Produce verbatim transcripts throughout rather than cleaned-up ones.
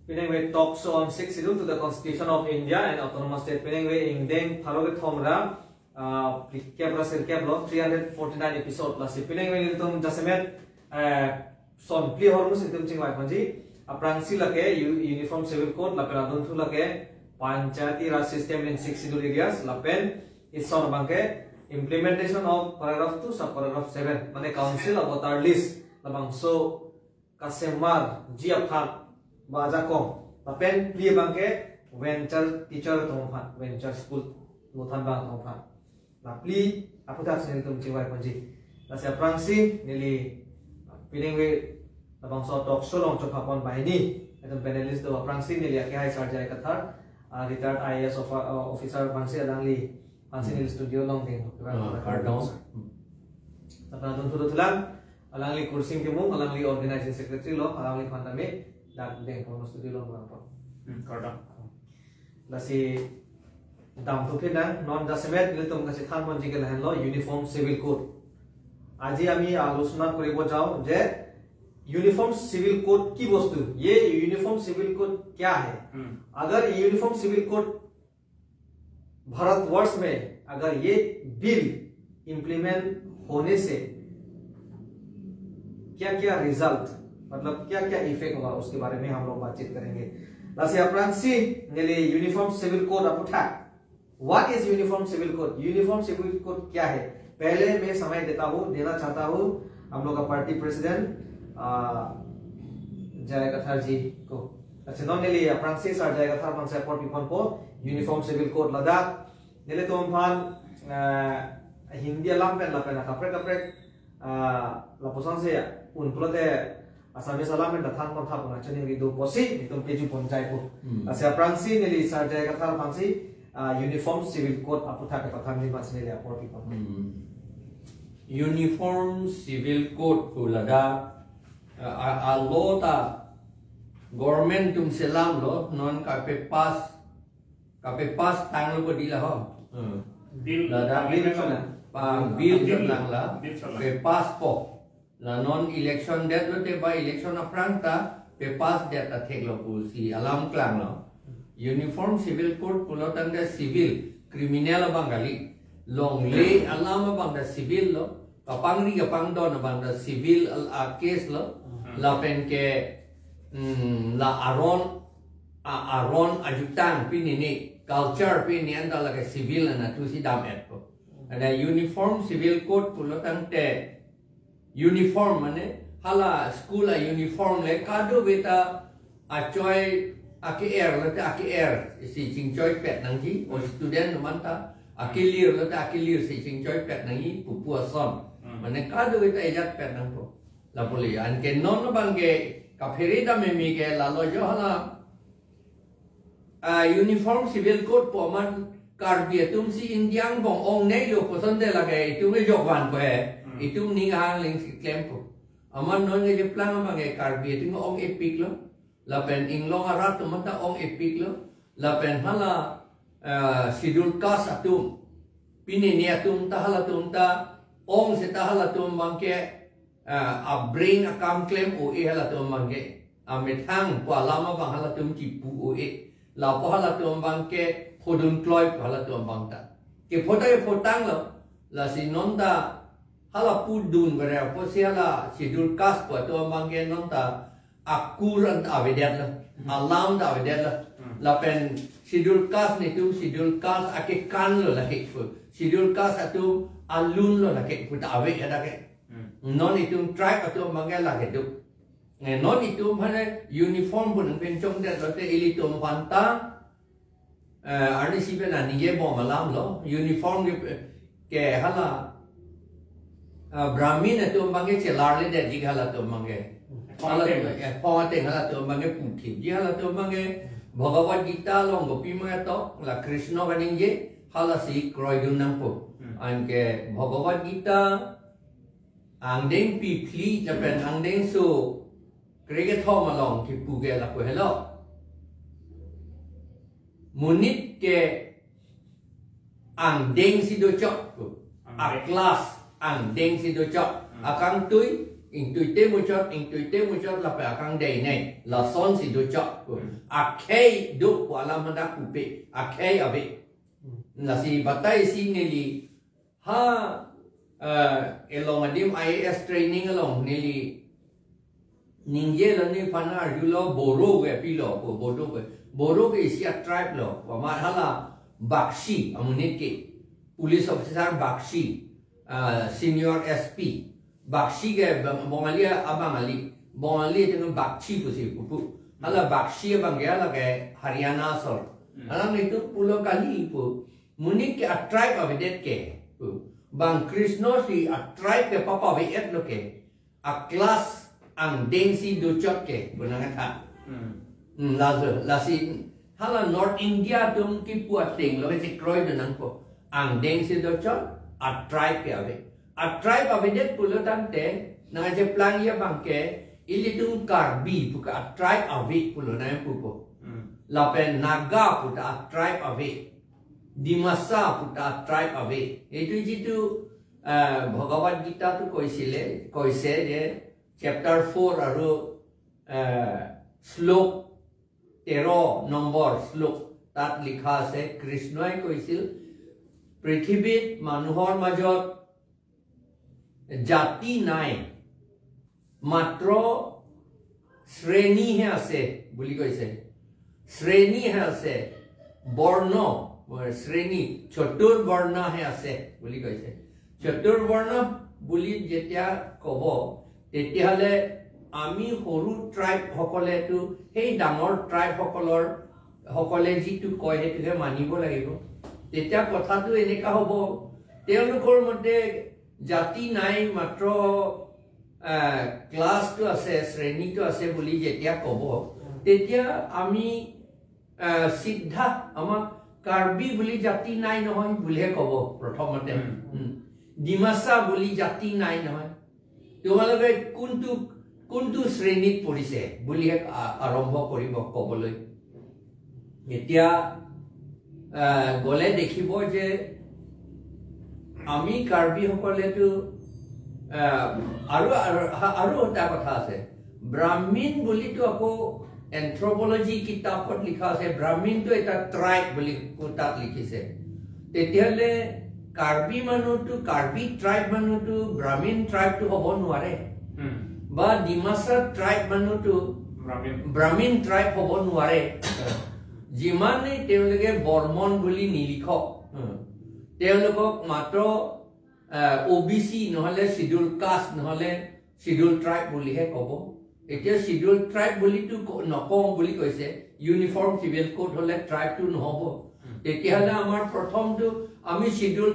Pineng we talk show on Sixth Schedule to the Constitution of India and Autonomous State. Pineng we ingdeng pharo kethom ra, ah, phlikep ra sirkep lo, three hundred forty-nine episode. Lasi pineng we nelitum jasemet, eh, son phli ahormu si nelitum chingvai ponji. Aphrangsi lake U-, Uniform Civil Code, lapen adunthu lake Panchayati Raj System in Sixth Schedule areas, lapen ison abangke implementation of paragraph two, sub paragraph seven, mane council a voter list, labangso kasemarji aphan ba ajakong. Lapen phli abangke venture teacher atum aphan, venture school lothan abang atum aphan. La phli aputhak si nelitum chingvai ponji. Lasi aphrangsi neli pineng we labangso talk show along chopha pon banghini atum panelist do, aphrangsi neli akehai Sir J I Kathar, ah, retired I A S of-, ah, officer aphansi alangli aphansi neli studio along deng. Ah, kardom. Lapen adunthu dothulang, alangli Kursing Timung, alangli organizing secretary lo, alangliphan tame dak dengpon studio along vangpon. Hmm, kardom. Lasi damthu phinang, non jasemet nelitum kachethan ponji ke lahenlo Uniform Civil Code. আজি আমি আলোচনা কৰিব যাওঁ যে uniform civil code কি বস্তু, ये uniform civil code क्या है? Hmm. अगर यूनिफॉर्म सिविल कोड भारतवर्ष में अगर ये बिल इम्प्लीमेंट होने से क्या क्या रिजल्ट, मतलब क्या क्या इफेक्ट होगा, उसके बारे में हम लोग बातचीत करेंगे। Lasi aphrangsi neli Uniform Civil Code aputhak, what is Uniform Civil Code? Uniform civil code क्या है? पहले मैं समय देता हूँ, देना चाहता हूँ हम लोग का पार्टी प्रेसिडेंट, आ, जय कथार जी को। Lasi non neli aphrangsi Sir J I Kathar aphansi apor piponpo, Uniform Civil Code ladak nelitum aphan, eh, Hindi alam pen lapen kaprek kaprek, ah, lapuson si un pulote Assamese alam pen ta than pon thap pon achaningri do pusi nelitum peju pon jaipo. Hmm. Lasi aphrangsi neli Sir J I Kathar aphansi, ah, Uniform Civil Code aputhak kepathanji aphansi neli apor pipon. Hmm. Uniform Civil Code pu ladak, ah, ah, ah, law ta government atum selamlo, non kapepass, kapepass tanglo ko dila ho. Hmm. Bill, ladak bill bill selam. Selam. Pa bill bill selam la. Bill selam. Pepasspo. La non election det lote ba election aphrang ta pepass det ta theklo pusi alam klanglo. Uniform Civil Code pulo tangte civil, criminal abang kali. Longle alam abang ta civil lo. Kapangri kapangdon abang ta civil al-, a case lo. Hmm. Lapen ke, hmm, la aron, a aron ajutang pini ni, culture pini anta lake civil anathu si dam-etpo. Ada Uniform Civil Code pulo tangte uniform mane hala school a uniform le kadokave ta achoi ake-er lote ake-er si chingchoipet nangji, o student atum anta akelir lote akelir si chingchoipet nangji pupu ason. Hmm. Mane kadokave ta ejatpet nangpo. Lapu le anke non abangke kaphere dam meme ke lalo jo hala, ah, Uniform Civil Code pu amat Karbi atum si India angbong ong-nei lo puson te lake itum ke jokvanpo he. Hmm. Itum ning ahang ling si klempo. Amat non ke jeplang abangke Karbi atum ong-epiklo. Lapen inglong arat atum ta ong-epiklo. Lapen hala, eh, Schedule Caste atum, pinini atum ta halatum ta ong seta halatum abangke, eh, abreng akam klem o-e halatum abangke. Amethang pu alam abang halatum chipu o-e. Lapu halatum abangke phodun kloi pu halatum abang ta. Kepho ta kepho tanglo. Lasi non ta hala pudun bere pusi hala Schedule Caste pu atum abangke non ta akur anta avedetlo. Hmm. Alam ta avedetlo. Hmm. Lapen Schedule Caste netum Schedule Caste akekan lo lake pu. Schedule Caste atum alun lo lake pu ta ave ya lake. Hmm. Non itum tribe atum abangke lake do. Eh, non itum aphan uniform pu nangpinchongdet lote ilitum aphan ta, eh, arnisi pen aningje bom alamlo, uniform ke, ke hala, eh, Brahmin atum abangke chelarledetji halatum abangke. Hala, eh, phong ateng halatum abangke puthimji halatum abangke. Bhagavad Gita along kopi ma tok, la Krishna kaningje, hala si kroidun nangpo. Hmm. Anke Bhagavad Gita angdengpi phli lapen angdengso krekethom along kipu ke lapu helo. Monit ke angdeng si dochot pu. Angdeng. A class angdeng si dochot. Hmm. Akangtui Ingtuite muchot, ingtuite muchot lapen akangdei nei. Lasonsi dochot. Akhei do pu alam hadak pupe. Akhei ave. Lasi batai si neli ha, eh, along adim I A S training along neli ningje lo nephan arjulo Boro ke pilo pu Boro ke. Boro ke isi a-tribe lo. Pama hala Bakshi amonit ke. Police officer Bakshi, ah, senior S P. Bakshi ke Bang-, Bongali a-, Bangali. Bongali itu Bakshi pusi pupu. Hala Bakshi abang ke hala ke Haryana asor. Hmm. Hala itu pulo kali pu. Monit ke a-tribe avedet ke pu. Bang Krishna si a-tribe ke papave-et lo ke. A-class angdeng si dochot ke pu nangkethan. Hmm. Hmm, laso, lasi hala North India atum kipu ateng lo ke chekroi do nangpo. Angdeng si dochot, a-tribe ke ave. A-tribe avedet pulo tangte, nangcheplang ya abang ke, ilitum Karbi pu ke a-tribe ave pulo nangpupo. Hmm. Lapen Naga pu ta a-tribe ave. Dimasa pu ta a-tribe ave. Itu jitu, eh, Bhagavad Gita tu koisile, koise je, chapter four aru, eh, শ্লোক তেৰ নম্বৰ শ্লোক তাত লিখা আছে, কৃষ্ণই কৈছিল, "পৃথিৱীত মানুহৰ মাজত জাতি নাই, মাত্ৰ শ্ৰেণীহে আছে" বুলি কৈছে। শ্ৰেণীহে আছে, বৰ্ণ, শ্ৰেণী, চতুৰ্বৰ্ণহে আছে বুলি কৈছে। চতুৰ্বৰ্ণ বুলি যেতিয়া ক'ব, তেতিয়াহ'লে আমি সৰু ট্ৰাইব সকলেতো সেই ডাঙৰ ট্ৰাইব সকলৰ, সকলে যিটো কয়, সেইটোকে মানিব লাগিব। তেতিয়া কথাটো এনেকা হ'ব, তেওঁলোকৰ মতে জাতি নাই, মাত্ৰ, আহ, ক্লাছটো আছে, শ্ৰেণীটো আছে বুলি যেতিয়া ক'ব, তেতিয়া আমি, আহ, চিধা আমাক কাৰ্বি বুলি জাতি নাই নহয় বুলিহে ক'ব প্ৰথমতে। উম। উম। ডিমাচা বুলি জাতি নাই নহয়। তোমালোকে কোনটো, কোনটো শ্ৰেণীত পৰিছে বুলিহে আ-, আৰম্ভ কৰিব ক'বলৈ। এতিয়া, আহ, গ'লে দেখিব যে আমি কাৰ্বিসকলেতো, আহ, আৰু, আৰু, আৰু এটা কথা আছে। ব্ৰাহ্মীণ বুলিতো আকৌ এন্থ্ৰপলজি কিতাপত লিখা আছে, ব্ৰাহ্মীণটো এটা ট্ৰাইব বুলি তাত লিখিছে। তেতিয়াহ'লে কাৰ্বি মানুহটো, কাৰ্বি ট্ৰাইব মানুহটো ব্ৰাহ্মীণ ট্ৰাইবটো হ'ব নোৱাৰে। হুম। বা ডিমাচা ট্ৰাইব মানুহটো ব্ৰাহ্মীণ। ব্ৰাহ্মীণ ট্ৰাইব হ'ব নোৱাৰে। যিমানেই তেওঁলোকে বৰ্মন বুলি নিলিখক, হুম, তেওঁলোকক মাত্ৰ, আহ, অ' বি চি নহ'লে চিডিউল কাষ্ট নহ'লে চিডিউল ট্ৰাইব বুলিহে ক'ব। এতিয়া চিডিউল ট্ৰাইব বুলিতো ক-, নকওঁ বুলি কৈছে, ইউনিফৰ্ম চিভিল কোড হ'লে ট্ৰাইবটো নহ'ব। হুম। তেতিয়াহ'লে আমাৰ প্ৰথমটো আমি চিডিউল,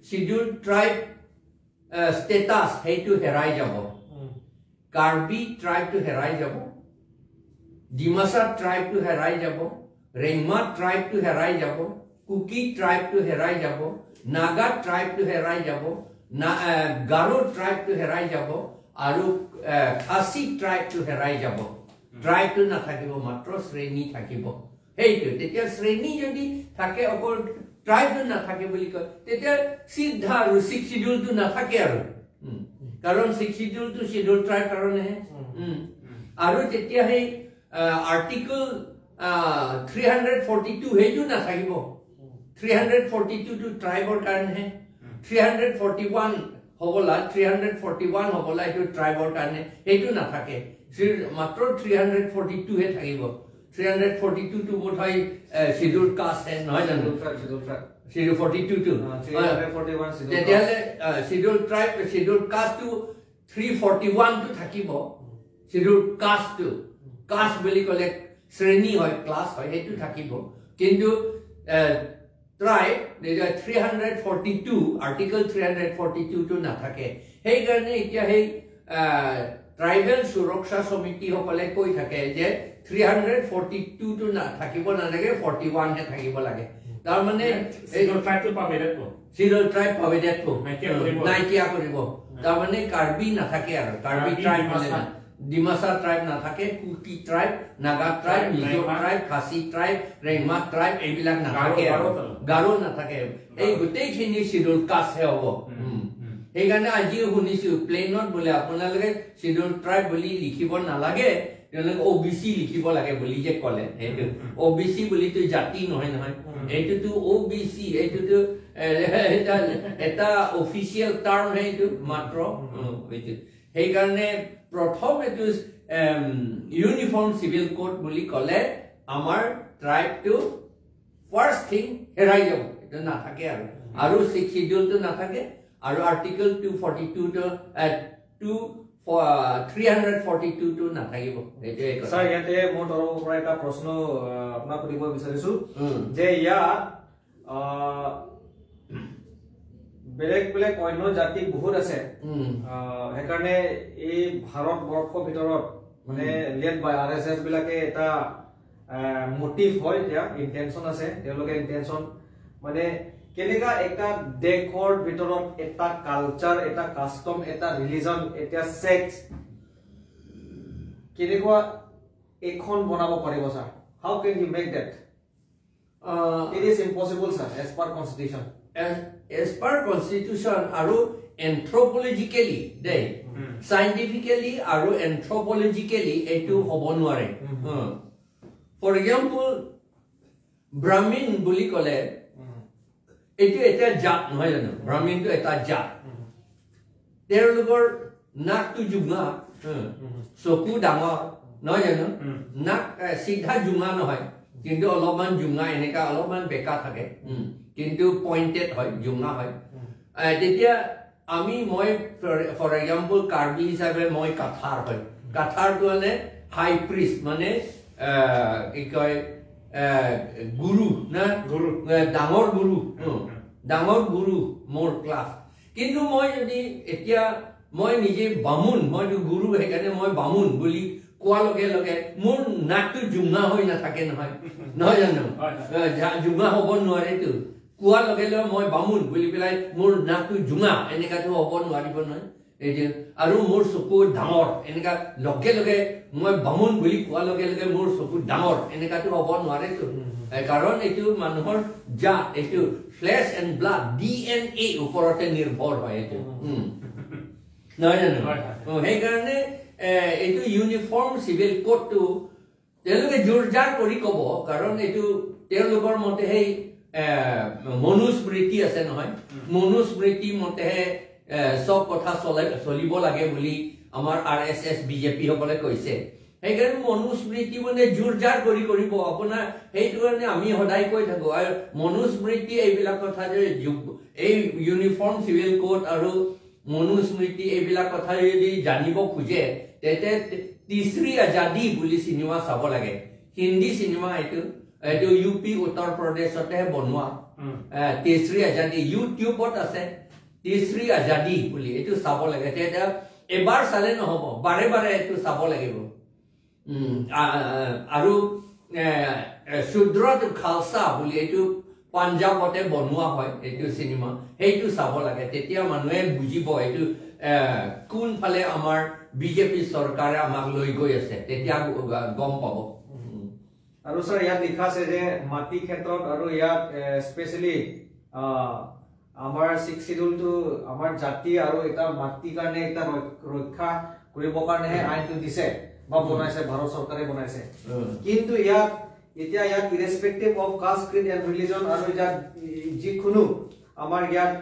চিডিউল ট্ৰাইব, আহ, ষ্টেটাছ সেইটো হেৰাই যাব। হুম। কাৰ্বি ট্ৰাইবটো হেৰাই যাব, ডিমাচা ট্ৰাইবটো হেৰাই যাব, ৰেংমা ট্ৰাইবটো হেৰাই যাব, কুকি ট্ৰাইবটো হেৰাই যাব, নাগা ট্ৰাইবটো হেৰাই যাব, না-, এ, গাৰো ট্ৰাইবটো হেৰাই যাব, আৰু, এ, খাচী ট্ৰাইবটো হেৰাই যাব। ট্ৰাইবটো নাথাকিব, মাত্ৰ শ্ৰেণী থাকিব। সেইটো, তেতিয়া শ্ৰেণী যদি থাকে, অকল ট্ৰাইবটো নাথাকে বুলি কয়, তেতিয়া চিধা আৰু ছিক্স চিডিউলটো নাথাকে আৰু। উম। কাৰণ ছিক্স চিডিউলটো চিডিউল ট্ৰাইব কাৰণেহে। উম। উম। আৰু তেতিয়া সেই, আহ, আৰ্টিকল, আহ, থ্ৰী হাণ্ড্ৰেড ফৰ্টি টু সেইটো নাথাকিব। থ্ৰী হাণ্ড্ৰেড ফৰ্টি টুটো ট্ৰাইবৰ কাৰণেহে। উম। থ্ৰী হাণ্ড্ৰেড ফৰ্টি ওৱান হ'বলা, থ্ৰী হাণ্ড্ৰেড ফৰ্টি ওৱান হ'বলা, এইটো ট্ৰাইবৰ কাৰণে, সেইটো নাথাকে। থ্ৰী-, মাত্ৰ থ্ৰী হাণ্ড্ৰেড ফৰ্টি টুহে থাকিব। থ্ৰী হাণ্ড্ৰেড ফৰ্টি টুটো বোধহয়, এ, চিডিউল কাষ্ট হে, নহয় জানো? Schedule tribe, schedule tribe. Schedule forty টুটো। অ, three hundred forty one schedule তেতিয়াহ'লে, কাষ্ট। আ, চিডিউল ট্ৰাইব, চিডিউল কাষ্টটো থ্ৰী ফৰ্টি ওৱানটো থাকিব। চিডিউল কাষ্টটো। কাষ্ট বুলি ক'লে শ্ৰেণী হয়, ক্লাছ হয়, সেইটো থাকিব। কিন্তু, এ, tribe, three hundred forty two, article three hundred forty টুটো নাথাকে। সেইকাৰণে এতিয়া সেই, আহ, ট্ৰাইবেল সুৰক্ষা সমিতিসকলে কৈ থাকে যে থ্ৰী হাণ্ড্ৰেড ফৰ্টি টুটো না-, থাকিব নালাগে, ফৰ্টি ওৱানহে থাকিব লাগে। তাৰমানে এই চিডিউল ট্ৰাইবটো পাভেটেড প। চিডিউল ট্ৰাইব পাভেটেড প। নাইকিয়া কৰিব। নাইকিয়া কৰিব। নাই। তাৰমানে কাৰ্বি নাথাকে আৰু, কাৰ্বি কাৰ্বি, ট্ৰাইব ডিমাচা। মানে না-, ডিমাচা ট্ৰাইব নাথাকে, Kuki tribe, Naga tribe, tribe, Mizo tribe, tribe, Khasi tribe, Rengma tribe, এইবিলাক গাৰো, নাথাকে আৰু। গাৰো তলত। গাৰো নাথাকে। এই গাৰো। গোটেইখিনি চিডিউল কাষ্টহে হ'ব। উম, উম। উম। সেইকাৰণে আজি শুনিছো প্লেনত বোলে আপোনালোকে শ্বিডিউল ট্ৰাইব বুলি লিখিব নালাগে, তেওঁলোকে অ' বি চি লিখিব লাগে বুলি যে ক'লে। সেইটো অ' বি চি বুলিতো জাতি নহয়, নহয়। এইটোতো অ' বি চি, এইটোতো এ, এটা, এটা অফিচিয়েল টাৰ্ম হে এইটো মাত্ৰ। উম, এইটো। সেইকাৰণে প্ৰথম এইটো ইউনিফৰ্ম চিভিল কোড বুলি ক'লে আমাৰ ট্ৰাইবটো ফাৰ্ষ্ট থিং হেৰাই যাব, এইটো নাথাকে আৰু। আৰু ছিক্স শ্বিডিউলটো নাথাকে, আৰু আৰ্টিকল টু ফৰ্টি টুটো টু থ্ৰী হাণ্ড্ৰেড ফৰ্টি টুটো নাথাকিব। এইটোৱে কথা। ছাৰ, ইয়াতে মোৰ তৰফৰ পৰা এটা প্ৰশ্ন আহ, আপোনাক সুধিব বিচাৰিছো উম। যে ইয়াত আহ, বেলেগ বেলেগ অন্য জাতি বহুত আছে। উম। আহ, সেইকাৰণে এই ভাৰতবৰ্ষৰ ভিতৰত মানে উম। লেড বাই আৰ এছ এছ বিলাকে এটা মটিভ হয়, এতিয়া ইণ্টেনশ্যন আছে, তেওঁলোকে ইণ্টেনশ্যন মানে কেনেকা এটা দেশৰ ভিতৰত এটা কালচাৰ, এটা কাষ্টম, এটা ৰিলিজন, এটা ছেক্ট, কেনেকুৱা এখন বনাব পাৰিব sir? How can you make that? Ah, It is impossible, sir, as per constitution. As per constitution আৰু এনথ্ৰপলজিকেলি দেই, উম। চাইণ্টিফিকেলি আৰু এনথ্ৰপলজিকেলি এইটো উম। হ'ব নোৱাৰে। উম। ফৰ এক্সাম্পল, ব্ৰাহ্মীণ বুলি ক'লে উম। এইটো এটা জাত নহয় জানো? ব্ৰাহ্মীণটো এটা জাত। উম। তেওঁলোকৰ নাকটো জোঙা, উম। উম। চকু ডাঙৰ, নহয় জানো? উম। নাক এ, চিধা জোঙা নহয়, কিন্তু অলপমান জোঙা, এনেকা অলপমান বেকা থাকে। উম। কিন্তু পইণ্টেড হয়, জোঙা হয়। উম। এ, তেতিয়া আমি, মই ফৰ এক্সাম্পল কাৰ্বি হিচাপে মই কাথাৰ হয়। কাথাৰটো মানে হাই প্ৰিষ্ট, মানে এ, কি কয়, এ, গুৰু না? গুৰু। এ, ডাঙৰ গুৰু। উম। ডাঙৰ গুৰু মোৰ ক্লাছ। কিন্তু মই যদি এতিয়া, মই নিজে বামুণ, মইতো গুৰু, সেইকাৰণে মই বামুণ বুলি কোৱাৰ লগে লগে মোৰ নাকটো জোঙা হৈ নাথাকে নহয়, নহয় জানো? হয়, হয়। এ, জা-, জোঙা হ'ব নোৱাৰেতো। কোৱাৰ লগে লগে মই বামুণ বুলি পেলাই মোৰ নাকটো জোঙা, এনেকাতো হ'ব নোৱাৰিব নহয়। এইটো, আৰু মোৰ চকু ডাঙৰ, এনেকা লগে লগে মই বামুণ বুলি কোৱাৰ লগে লগে মোৰ চকু ডাঙৰ, এনেকাতো হ'ব নোৱাৰেতো। উম। এ, কাৰণ এইটো মানুহৰ জাত, এইটো flesh and blood, D N A ওপৰতে নিৰ্ভৰ হয় এইটো। উম। উম। নহয় জানো? হয়, হয়। অ, সেইকাৰণে, এ, এইটো ইউনিফৰ্ম চিভিল কোডটো তেওঁলোকে জোৰ জাৰ কৰি ক'ব, কাৰণ এইটো তেওঁলোকৰ মতে সেই, এ, মনুস্মৃতি আছে নহয়, উম। মনুস্মৃতি মতেহে, এ, চব কথা চলে, চলিব লাগে বুলি আমাৰ আৰ এছ এছ, বি জে পি সকলে কৈছে। সেইকাৰণে মনুস্মৃতি মানে জোৰ জাৰ কৰি কৰিব আপোনাৰ, সেইটো কাৰণে আমি সদায় কৈ থাকো। আৰু মনুস্মৃতি এইবিলাক কথা যে যুগ-, এই ইউনিফৰ্ম চিভিল কোড আৰু মনুস্মৃতি এইবিলাক কথা যদি জানিব খোজে, তেতে তিছৰী আজাদী বুলি চিনেমা চাব লাগে। হিন্দী চিনেমা এইটো, এইটো ইউ পি উত্তৰ প্ৰদেশতে বনোৱা। উম। এ, তিছৰী আজাদী YouTubeত আছে, তিছৰী আজাদী বুলি, এইটো চাব লাগে। তেতিয়া এবাৰ চালে নহ'ব, বাৰে বাৰে এইটো চাব লাগিব। উম, আ, আ, আৰু, এ, এ, শুদ্ৰ খালছা বুলি এইটো পাঞ্জাৱতে বনোৱা হয়, এইটো চিনেমা, সেইটো চাব লাগে। তেতিয়া মানুহে বুজিব এইটো, এ, কোনফালে আমাৰ বি জে পি চৰকাৰে আমাক লৈ গৈ আছে, তেতিয়া গ-, গ-, গম পাব। উম। আৰু ছাৰ, ইয়াত লিখা আছে যে মাটি ক্ষেত্ৰত আৰু ইয়াত, এ, স্পেচিয়েলি, আ, আমাৰ ছিক্স শ্বিডিউলটো আমাৰ জাতি আৰু এটা মাটিৰ কাৰণে এটা ৰক্ষ-, ৰক্ষা কৰিবৰ কাৰণেহে আইনটো দিছে বা উম। বনাইছে, ভাৰত চৰকাৰে বনাইছে। উম। কিন্তু ইয়াত, এতিয়া ইয়াত ইৰেছপেক্টিভ অফ কাষ্ট, ক্ৰিড এণ্ড ৰিলিজন আৰু ইয়াত যিকোনো আমাৰ ইয়াত,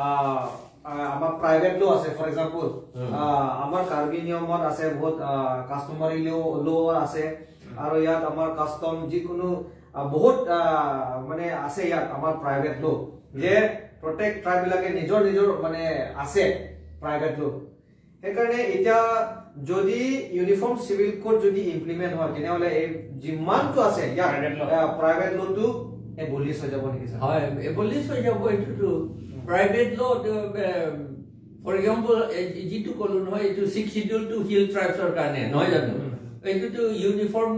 আহ, আহ, আমাৰ প্ৰাইভেট ল' আছে, ফৰ এক্সাম্পল, উম। আহ, আমাৰ কাৰ্বি নিয়মত আছে বহুত, আহ, কাষ্টমাৰী ল', ল' আছে, উম। আৰু ইয়াত আমাৰ কাষ্টম যিকোনো, আহ, বহুত, আহ, মানে আছে ইয়াত আমাৰ প্ৰাইভেট ল', যে প্ৰত্যেক ট্ৰাইববিলাকে নিজৰ নিজৰ মানে আছে প্ৰাইভেট ল'। সেইকাৰণে এতিয়া যদি ইউনিফৰ্ম চিভিল কোড যদি ইমপ্লিমেণ্ট হয়, তেনেহ'লে এই যিমানটো আছে ইয়াত, প্ৰাইভেট ল'। আহ, প্ৰাইভেট লটো এবলিছ হৈ যাব নেকি, ছাৰ? হয়, এবলিছ হৈ যাব এইটোতো। উম। প্ৰাইভেট ল', এ, ফৰ এক্সাম্পল, এ, যিটো ক'লো নহয়, এইটো ছিক্স শ্বিডিউলটো হিল ট্ৰাইবছৰ কাৰণে, নহয় জানো? উম। এইটোতো ইউনিফৰ্ম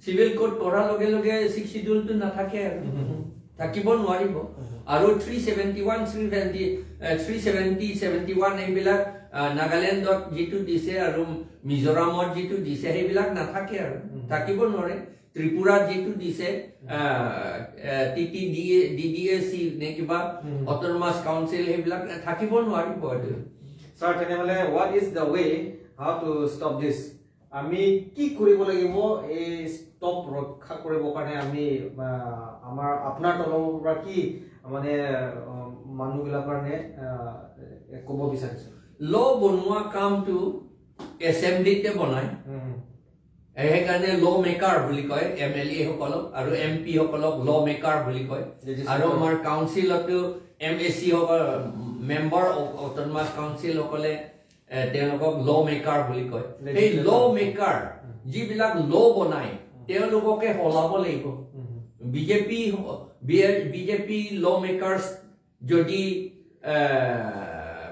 চিভিল কোড কৰাৰ লগে লগে ছিক্স শ্বিডিউলটো নাথাকে আৰু। উম। থাকিব নোৱাৰিব। উম। আৰু three seventy one, three seventy, এ, থ্ৰী ছেভেণ্টি, ছেভেণ্টি ওৱান এইবিলাক, আ, নাগালেণ্ডত যিটো দিছে আৰু মিজোৰামত যিটো দিছে, সেইবিলাক নাথাকে আৰু। উম। থাকিব নোৱাৰে। ত্ৰিপুৰাত যিটো দিছে, উম। আ, এ, T T D A, D D A C নে কিবা উম। অট'নমাছ কাউন্সিল, সেইবিলাক থাকিব নোৱাৰিব আৰু। ছাৰ, তেনেহ'লে what is the way how to stop this? আমি কি কৰিব লাগিব এই ষ্টপ ৰক্ষা কৰিবৰ কাৰণে? আমি, আহ, আমাৰ আপোনাৰ তৰফৰ পৰা কি মানে, আহ, মানুহবিলাকৰ কাৰণে, আহ, ক'ব বিচাৰিছে? ল' বনোৱা কামটো এছেম্বলিতে বনায়। উম, এ, সেইকাৰণে ল' মেকাৰ বুলি কয় এম এল এ সকলক আৰু এম পি সকলক ল' মেকাৰ বুলি কয়। Legislator. আৰু আমাৰ কাউন্সিলতো এম এ চি সকল, মেম্বাৰ অট'নমাছ কাউন্সিল সকলে, এ, তেওঁলোকক ল' মেকাৰ বুলি কয়। সেই Legislator. ল' মেকাৰ যিবিলাক ল' বনায়, তেওঁলোককে সলাব লাগিব। উম, বিজেপি বিজেপি ল' মেকাৰ্ছ যদি, এ,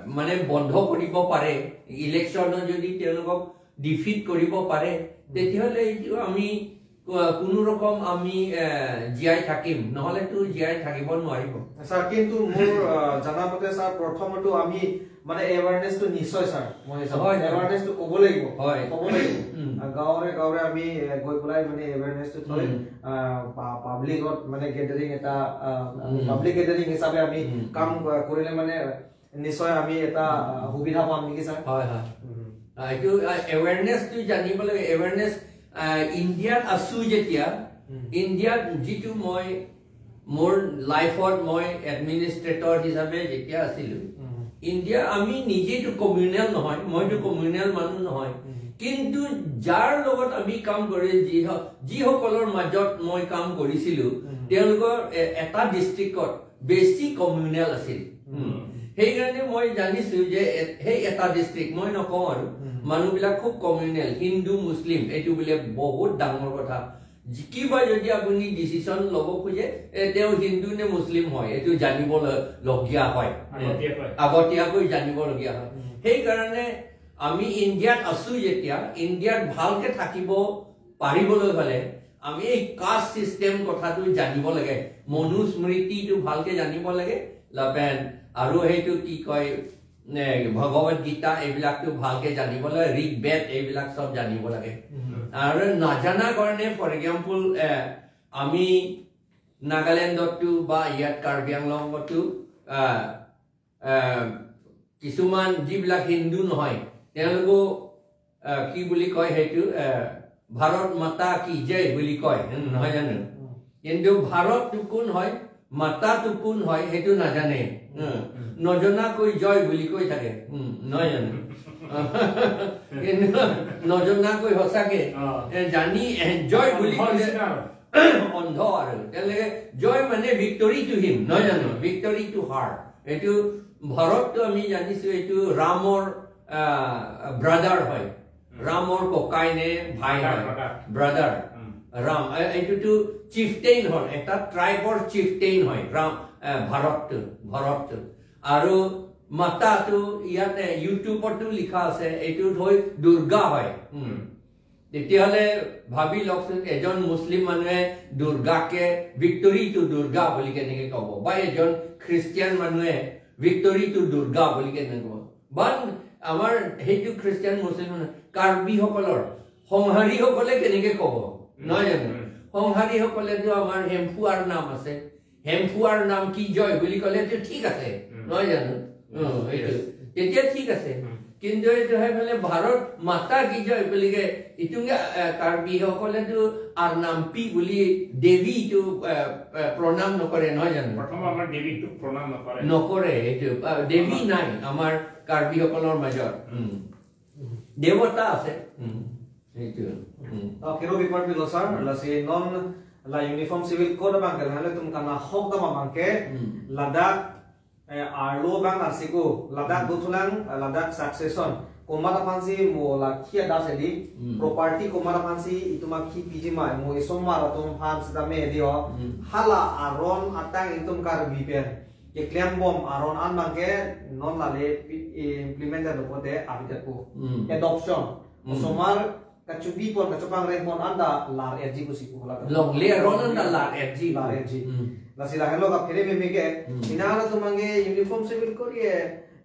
মানে বন্ধ কৰিব পাৰে, ইলেকশ্যনত যদি তেওঁলোকক ডিফিট কৰিব পাৰে, তেতিয়াহ'লে এইটো আমি, আহ, কোনো ৰকম আমি, এ, জীয়াই থাকিম, নহ'লেতো জীয়াই থাকিব নোৱাৰিব। ছাৰ, কিন্তু মোৰ, আহ, জনা মতে ছাৰ, প্ৰথমতো আমি মানে এৱাৰনেছটো নিশ্চয় ছাৰ, মই হিচাপত হয়, হয়। এৱাৰনেছটো ক'ব লাগিব। হয়। ক'ব লাগিব। উম। আহ, গাঁৱৰে গাঁৱৰে আমি, এ, গৈ পেলাই মানে এৱাৰনেছটো থৈ, উম। আহ, পা- পাব্লিকত মানে গেডাৰিং এটা, আহ, আমি উম। পাব্লিক গেডাৰিং হিচাপে আমি উম। কাম, আহ, কৰিলে মানে নিশ্চয় আমি এটা, আহ, সুবিধা পাম নেকি ছাৰ? হয়, হয়। উম। আহ, এইটো, আহ, এৱেৰনেছটো জানিব লাগে। এৱেৰনেছ, আহ, ইণ্ডিয়াত আছো যেতিয়া, উম। ইণ্ডিয়াত যিটো মই মোৰ লাইফত মই এডমিনিষ্ট্ৰেটৰ হিচাপে যেতিয়া আছিলো, উম। ইণ্ডিয়া আমি নিজেইতো কমিউনেল নহয়, মইতো কমিউনেল মানুহ নহয়, উম। কিন্তু যাৰ লগত আমি কাম কৰি, যি হ- যিসকলৰ মাজত মই কাম কৰিছিলো, উম। তেওঁলোকৰ এ- এটা ডিষ্ট্ৰিক্টত বেছি কমিউনেল আছিল। উম। সেইকাৰণে মই জানিছো যে এ- সেই এটা ডিষ্ট্ৰিক্ট মই নকওঁ আৰু, উম। মানুহবিলাক খুব কমিউনেল, হিন্দু মুছলিম, এইটো বোলে বহুত ডাঙৰ কথা। যি- কিবা যদি আপুনি ডিচিশ্যন ল'ব খোজে, এ, তেওঁ হিন্দু নে মুছলিম হয়, এইটো জানিব ল- লগীয়া হয়। আগতীয়াকৈ। আগতীয়াকৈ জানিবলগীয়া হয়। উম। সেইকাৰণে আমি ইণ্ডিয়াত আছো যেতিয়া, ইণ্ডিয়াত ভালকে থাকিব পাৰিবলৈ হ'লে আমি এই কাষ্ট ছিষ্টেম কথাটো জানিব লাগে, মনুস্মৃতিটো ভালকে জানিব লাগে, লাপেন আৰু সেইটো কি কয়, নে, ভগৱত গীতা এইবিলাকতো ভালকে জানিব লাগে, ঋগ বেদ এইবিলাক চব জানিব লাগে। উম। আৰু নাজানা কাৰণে, ফৰ এক্সাম্পল, এ, আমি নাগালেণ্ডতো বা ইয়াত কাৰ্বি আংলঙতো, আ, আ, কিছুমান যিবিলাক হিন্দু নহয়, তেওঁলোকেও, আ, কি বুলি কয় সেইটো, আ, ভাৰত মাতা কি জয় বুলি কয়, নহয় জানো? উম। কিন্তু ভাৰতটো কোন হয়, মাতাটো কোন হয়, সেইটো নাজানে। উম। নজনাকৈ জয় বুলি কৈ থাকে। উম, নহয় জানো? কিন্তু নজনাকৈ সঁচাকে, অ। এ, জানি এনজয় বুলি অন্ধ ক'লে নিচিনা আৰু। অন্ধ আৰু। তেওঁলোকে জয় মানে ভিক্টৰী টু হিম, নহয় জানো? ভিক্টৰী টু হাৰ। এইটো ভাৰতটো আমি জানিছো, এইটো ৰামৰ, আহ, ব্ৰাদাৰ হয়। ৰামৰ ককাই নে ভাই হয়? Brother, brother. ব্ৰাদাৰ। উম। ৰাম, এ- এইটোতো চিফটেইন হয়, এটা ট্ৰাইবৰ চিফটেইন হয় ৰাম, এ, ভাৰতটো, ভৰতটো। আৰু মাতাটো ইয়াতে YouTubeতো লিখা আছে, এইটো হৈ দুৰ্গা হয়। উম। তেতিয়াহ'লে ভাবি লওকচোন, এজন মুছলিম মানুহে দুৰ্গাকে ভিক্টৰী টু দুৰ্গা বুলি কেনেকে ক'ব, বা এজন খ্ৰীষ্টিয়ান মানুহে ভিক্টৰী টু দুৰ্গা বুলি কেনেকে ক'ব? বা আমাৰ সেইটো খ্ৰীষ্টিয়ান মুছলিম মানুহ, কাৰ্বিসকলৰ সংহাৰীসকলে কেনেকে ক'ব, নহয় জানো? উম। সংহাৰীসকলেতো আমাৰ হেম্ফু আৰ নাম আছে, হেম্ফু আৰ নাম কি জয় বুলি ক'লেতো ঠিক আছে, উম। নহয় জানো? উম, এইটো। Yes. তেতিয়া ঠিক আছে। উম। কিন্তু এইটো হৈ পেলাই ভাৰত মাতা কি জয় বুলিকে ইটোঙে, এ, কাৰ্বিসকলেতো আৰ নাম পি বুলি দেৱীটো, এ, এ, প্ৰণাম নকৰে, নহয় জানো? প্ৰথম আমাৰ দেৱীটোক প্ৰণাম নকৰে। নকৰে এইটো। আ, দেৱী নাই আমাৰ কাৰ্বিসকলৰ মাজত। উম। দেৱতা আছে। উম। Itu. Hmm. Okay, Robi Parpilo sir, lasi non la uniform civil code abang ke lalu tum kana hok dam abang ke Hmm. ladak, eh, arlo abang arsiko ladak Hmm. dothulang, eh, ladak succession komat aphansi mo la kia das edi Hmm. property komat aphansi itum akhi piji ma mo isomar atum aphan sitame edi ho. Hmm. Hala aron atang itum Karbi pen keklem bom aron an abang ke non lale pi- implement da dopo de abidat po. Hmm. Adoption. Hmm. Somar kachubi pon kachupang reng pon anda lar erji pusi pu hala. Longle aron anda lar erji. Lar erji. Hmm. Lasi lahenlo kaphere meme ke. Hmm. Ina hala tum abang ke uniform civil code ye,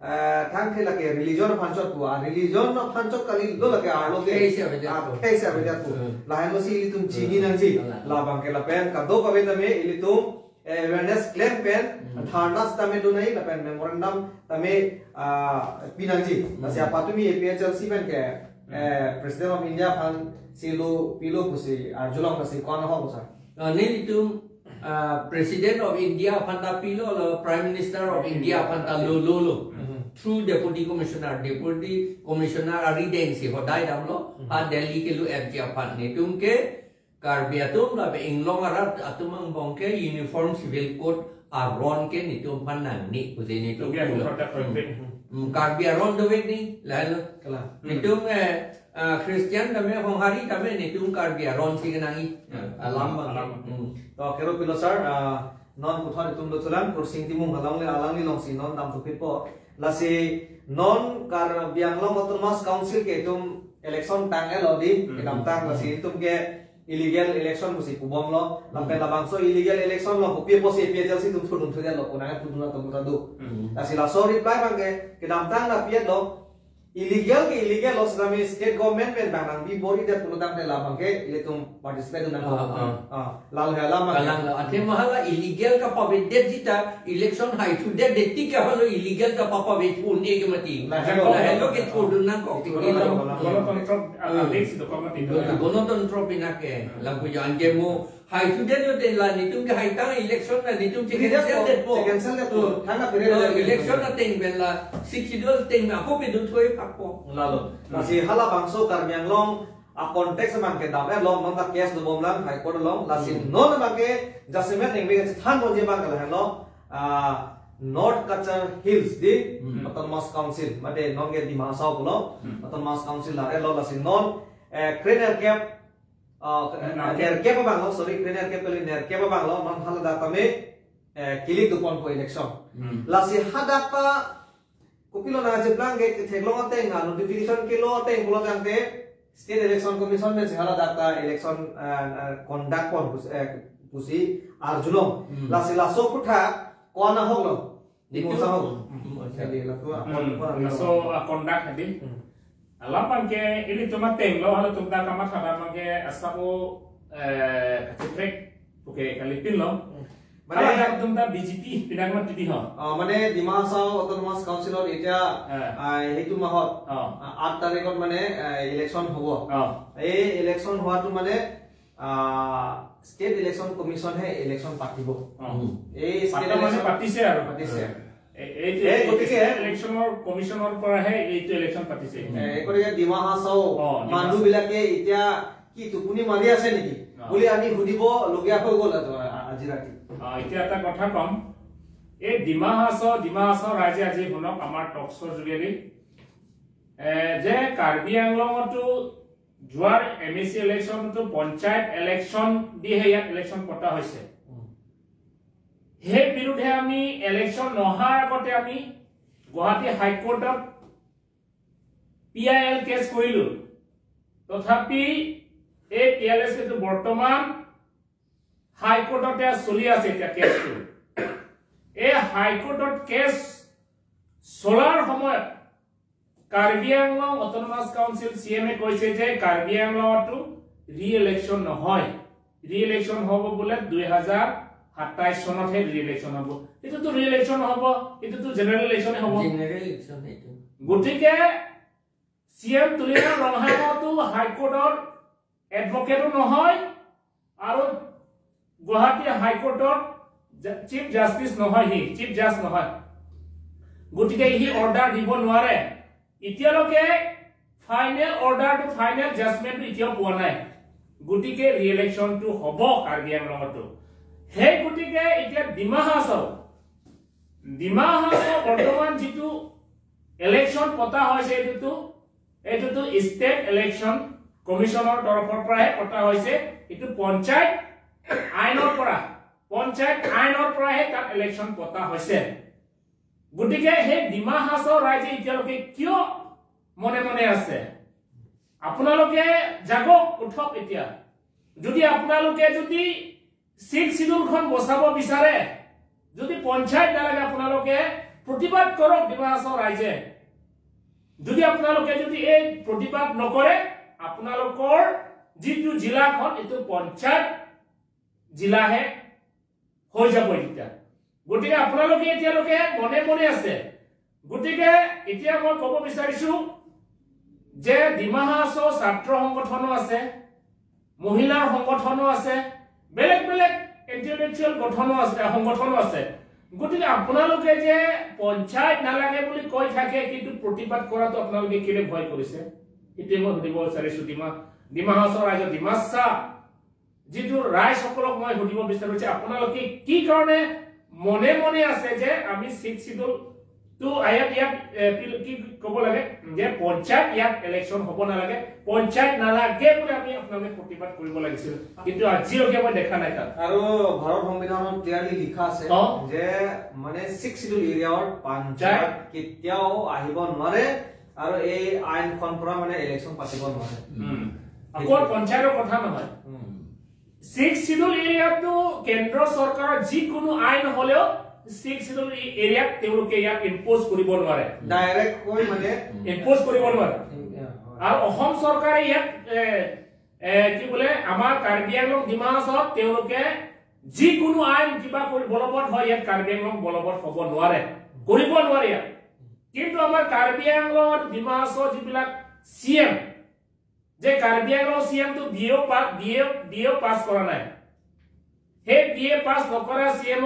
eh, thangthe lake religion aphan chot pu. Ah, religion aphan chot kali lo lake arlo ke. Akhei si abidat pu. Akhei si abidat pu. Hmm. Lahenlo si ilitum chini Hmm. nangji. Alah. Labang ke lapen kadokave tame ilitum awareness klem pen, hmm, dharna sitame do nangji lapen memorandum tame, ah, pi nangji. Hmm. Lasi apatumi A P H L C pen ke, hmm, eh, President of India aphan si lo pilo pusi arjulong, lasi ko-an ahok sir? Ah, nelitum, ah, President of India aphan ta pilo, lo Prime Minister of India aphan ta lo lo lo. Hmm. Through Deputy Commissioner, Deputy Commissioner arideng si hodai damlo, hmm, ha Delhi kelo F G aphan. Nelitum ke Karbi atum lapen inglong arat atum angbong ke Uniform Civil Code aron ke nelitum aphan nangne pusi nelitum. Oke, pulo. Produk, hmm, fabric. Hmm, Karbi aron dovek ni, lahelo. Kalang. Hmm. Nelitum, eh, ah, Christian tame, Honghari tame, nelitum Karbi aron si kenangji. Hmm. Alam abang. Alam. Hmm. To, kero pilo sir, ah, non puthot itum dothulang, Kursing Timung along le, alangli alongsi non damthu phitpo. Lasi non Karbi Anglong Autonomous Council ke itum election tang-etlo di, hmm, kedamtang, lasi itum ke illegal election pusi pubomlo, lapen, hmm, labangso illegal election lo, kopi apotsi A P H L C atum thudun thudetlo, konat pudun atum ta do. Hmm. Lasi laso reply abang ke kedamtang nangpi-etlo, illegal ke illegal lo, sitame state government pen bang nangbi bor-idet pulo tangte labang ke ilitum participate nang. Ah, ah. Ah, lalo he alam abang ke. Kalang lo, athe ma hala illegal kapavedetji ta, election haithudet det tik ke hala illegal kapapave thu ne ke mati. Lahelo. Lahelo ke thudun nangkok tik. Gono-, gono-, gonotantro, ah, hmm, basic itu kok mati. Gono-, gonotantro pinake. Hmm. Lapu jo anke mo haithudet lo, te la nelitum ke haitang election la nelitum che cancel detpo. Che cancel detpo. Hmm. Thangta pire, oh, election ateng pen la Sixth Schedule ateng ako pedun thoi pakpo. Lalo. Hmm. Lasi halabangso Karbi Anglong a-context abang ke dam-etlo, non ta case dobomlang High Court along, lasi, hmm, non abang ke jasemet nengbe chethanponji abang ke lahelo, ah, North Cachar Hills di, hmm, Autonomous Council, mate non ke Dima Hasao pulo, hmm, Autonomous Council la-etlo, lasi non, eh, kre-nerkep, ah, eh, nerkep. Nerkep abang lo, sorry, kre-nerkep kali, nerkep abang lo, non haladak tame, eh, kilik doponpo election. Hmm. Lasi hadak ta kopilo nangcheplang ke, ketheklong ateng, ah, notification kelo ateng pulo tangte State Election Commission pensi haladak ta election, ah, ah, conduct pon pusi, eh, pusi arjulong. Hmm. Lasi laso aphuthak ko-an ahoklo? Dima Hasao ahok. Hmm. Jadi laso, hmm, kon-, kon-, laso, ah, conduct hadi. Hmm. Alam abang ke ilitum atenglo, halatum ta kamatha abang ke asabo, eh, kacheprek puke kalipinlo. Hmm. Mane, haladak atum ta B J P pinang mati di ho. Ah, mane Dima Hasao Autonomous Council-ot etya, eh, ah, hitu mahot, oh, ah, আঠ তাৰিখত মানে, eh, election হ'ব। Oh. এই election হোৱাটো মানে, ah, State Election Commission-হে election পাতিব। Oh। এই state পাতা মানে election পাতিছে আৰু। পাতিছে। এ-, এইটো এই গতিকে state election-ৰ commission-ৰ পৰাহে এইটো election পাতিছে। এ, এই গতিকে ডিমা হাছাও, অ, ডিমা হাছাও। মানুহবিলাকে এতিয়া কি টোপনি মাৰি আছে নেকি, অ, বুলি আমি সুধিবলগীয়া হৈ গ'ল আজি, আ-, আজি ৰাতি। অ, এতিয়া এটা কথা কম, এই ডিমা হাছাও, ডিমা হাছাও ৰাইজে আজি শুনক আমাৰ টক শ্বৰ যোগেদি, এ, যে কাৰ্বি আংলঙতো যোৱাৰ এম এ চি ইলেকশ্যনতো পঞ্চায়ত ইলেকশ্যন দিহে ইয়াত ইলেকশ্যন পতা হৈছে। উম। সেই বিৰুদ্ধে আমি ইলেকশ্যন নহাৰ আগতে আমি গুৱাহাটী হাইকোৰ্টত পি আই এল কেছ কৰিলো। তথাপি এই পি আই এল কেছটো বৰ্তমান হাইকোৰ্টতে চলি আছে এতিয়া কেছটো। এই হাইকোৰ্টত কেছ চলাৰ সময়ত Karbi Anglong autonomous council C M A কৈছে যে কাৰ্বি আংলঙতো ৰি ইলেকশ্যন নহয়, ৰি ইলেকশ্যন হ'ব বোলে দুই হাজাৰ সাতাইছ চনতহে ৰি ইলেকশ্যন হ'ব। এইটোতো ৰি ইলেকশ্যন হ'ব, এইটোতো জেনেৰেল ইলেকশ্যনে হ'ব। জেনেৰেল ইলেকশ্যন এইটো। গতিকে চি এম তুলিৰাম ৰংহাঙতো হাইকোৰ্টৰ এডভকেটো নহয় আৰু গুৱাহাটী হাইকোৰ্টৰ জা-, চিফ জাষ্টিচ নহয়, সি চিফ জাজ নহয়। গতিকে সি অৰ্ডাৰ দিব নোৱাৰে। এতিয়ালৈকে ফাইনেল অৰ্ডাৰটো, ফাইনেল জাজমেণ্টটো এতিয়াও পোৱা নাই। গতিকে ৰি ইলেকশ্যনটো হ'ব কাৰ্বি আংলঙতো। সেই গতিকে এতিয়া ডিমা হাছাও, ডিমা হাছাও বৰ্তমান যিটো ইলেকশ্যন পতা হৈছে, এইটোতো, এইটোতো ষ্টেট ইলেকশ্যন কমিশ্যনৰ তৰফৰ পৰাহে পতা হৈছে। এইটো পঞ্চায়ত আইনৰ পৰা, পঞ্চায়ত আইনৰ পৰাহে তাত ইলেকশ্যন পতা হৈছে। গতিকে সেই ডিমা হাছাও ৰাইজে এতিয়ালৈকে কিয় মনে মনে আছে? আপোনালোকে জাগক, উঠক এতিয়া। যদি আপোনালোকে যদি ছিক্স চিডিউলখন বচাব বিচাৰে, যদি পঞ্চায়ত নালাগে, আপোনালোকে প্ৰতিবাদ কৰক ডিমা হাছাও ৰাইজে। যদি আপোনালোকে যদি এই প্ৰতিবাদ নকৰে, আপোনালোকৰ যিটো জিলাখন, এইটো পঞ্চায়ত জিলাহে হৈ যাব এতিয়া। গতিকে আপোনালোকে এতিয়ালৈকে মনে মনে আছে। গতিকে এতিয়া মই ক'ব বিচাৰিছো যে ডিমা হাছাও ছাত্ৰ সংগঠনো আছে, মহিলাৰ সংগঠনো আছে, বেলেগ বেলেগ ইণ্টেলেকচুৱেল গঠনো আছে, সংগঠনো আছে। গতিকে আপোনালোকে যে পঞ্চায়ত নালাগে বুলি কৈ থাকে, কিন্তু প্ৰতিবাদ কৰাটো আপোনালোকে কেলে ভয় কৰিছে? এতিয়া মই সুধিব বিচাৰিছো ডিমা, ডিমা হাছাও ৰাইজৰ, ডিমাচা যিটো ৰাইজসকলক মই সুধিব বিচাৰো যে আপোনালোকে কি কাৰণে মনে মনে আছে যে আমি ছিক্স চিডিউল টো ইয়াত, ইয়াত, এ, কি, কি ক'ব লাগে যে পঞ্চায়ত ইয়াত ইলেকশ্যন হ'ব নালাগে, পঞ্চায়ত নালাগে বুলি আমি আপোনালোকে প্ৰতিবাদ কৰিব লাগিছিল, কিন্তু আজিলৈকে মই দেখা নাই তাত। আৰু ভাৰত সংবিধানত ক্লিয়াৰলি লিখা আছে অ। যে মানে ছিক্স চিডিউল এৰিয়াৰ পঞ্চায়ত কেতিয়াও আহিব নোৱাৰে আৰু এই আইনখন পৰা মানে ইলেকশ্যন পাতিব নোৱাৰে। উম। অকল পঞ্চায়তৰ কথা নহয়। উম। ছিক্স চিডিউল এৰিয়াটো কেন্দ্ৰ চৰকাৰৰ যিকোনো আইন হ'লেও ছিক্স চিডিউল এৰিয়াত তেওঁলোকে ইয়াত ইম্প'জ কৰিব নোৱাৰে। ডাইৰেক্ট কৈ মানে ইম্প'জ কৰিব নোৱাৰে। উম, yeah, হয়। আৰু অসম চৰকাৰে ইয়াত, এ, এ, কি বোলে, আমাৰ কাৰ্বি আংলং ডিমা হাছাওত তেওঁলোকে যিকোনো আইন কিবা কৰি বলবৎ হয়, ইয়াত কাৰ্বি আংলং বলবৎ হ'ব নোৱাৰে, কৰিব নোৱাৰে ইয়াত। কিন্তু আমাৰ কাৰ্বি আংলং ডিমা হাছাও যিবিলাক চি এম, যে কাৰ্বি Anglong C M to B A পা-, বি এ, বি এ পাছ কৰা নাই, সেই বি এ পাছ নকৰা চি এম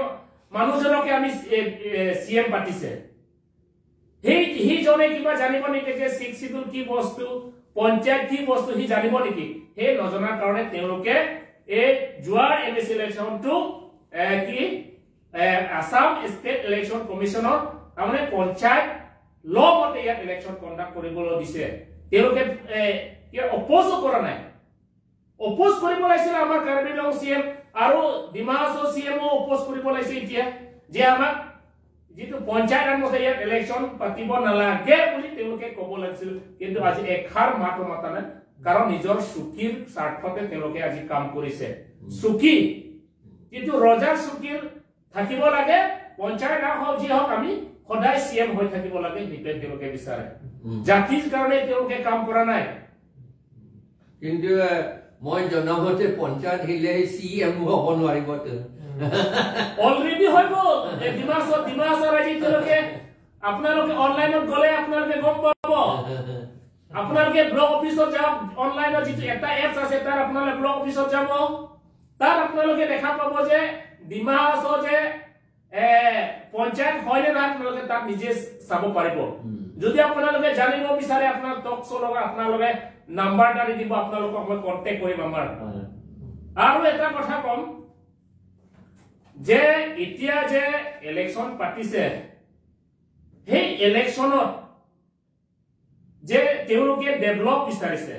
মানুহজনকে আমি, এ, এ, চি এম পাতিছে। সেই, সেইজনে কিবা জানিব নেকি যে ছিক্স চিডিউল কি বস্তু, পঞ্চায়ত কি বস্তু, সি জানিব নেকি? সেই নজনাৰ কাৰণে তেওঁলোকে এই যোৱা এম এ চি ইলেকশ্যনটো, এ, কি, এ, আছাম ষ্টেট ইলেকশ্যন কমিশ্যনৰ তাৰমানে পঞ্চায়ত ল মতে ইয়াত ইলেকশ্যন কণ্ডাক্ট কৰিবলৈ দিছে। তেওঁলোকে, এ, কিয় অপ'জো কৰা নাই? অপ'জ কৰিব লাগিছিল আমাৰ কাৰ্বি আংলং চি এম আৰু ডিমা হাছাও চি এমো অপ'জ কৰিব লাগিছিল এতিয়া যে আমাক যিটো পঞ্চায়ত আইন মতে ইয়াত ইলেকশ্যন পাতিব নালাগে বুলি তেওঁলোকে ক'ব লাগিছিল, কিন্তু আজি এষাৰ মাতো মাতা নাই, কাৰণ নিজৰ চুক্তিৰ স্বাৰ্থতে তেওঁলোকে আজি কাম কৰিছে। চুক্তি, যিটো ৰজাৰ চুক্তিৰ থাকিব লাগে, পঞ্চায়ত আইন হওক যি হওক, আমি সদায় চি এম হৈ থাকিব লাগে, সেইটোৱে তেওঁলোকে বিচাৰে। উম। জাতিৰ কাৰণে তেওঁলোকে কাম কৰা নাই। কিন্তু, এ, মই জনামতে পঞ্চায়ত আহিলে চি এম হ'ব নোৱাৰিব তো। অলৰেডি হৈ গ'ল। এ, ডিমা হাছাও, ডিমা হাছাও ৰাইজে এতিয়ালৈকে আপোনালোকে অনলাইনত গ'লে আপোনালোকে গম পাব। আপোনালোকে ব্লক অফিচত যাওক, অনলাইনত যিটো এটা এপছ আছে, তাৰ আপোনালোকে ব্লক অফিচত যাব, তাত আপোনালোকে দেখা পাব যে ডিমা হাছাও যে, এ, পঞ্চায়ত হয় নে নহয়, আপোনালোকে তাত নিজে চাব পাৰিব। উম। যদি আপোনালোকে জানিব বিচাৰে, আপোনাৰ টক শ্ব' লগত আপোনালোকে নাম্বাৰ এটা দি দিব, আপোনালোকক মই কণ্টেক্ট কৰিম আমাৰ। হয়। আৰু এটা কথা ক'ম যে এতিয়া যে ইলেকশ্যন পাতিছে, সেই ইলেকশ্যনত যে তেওঁলোকে ডেভেলপ বিচাৰিছে,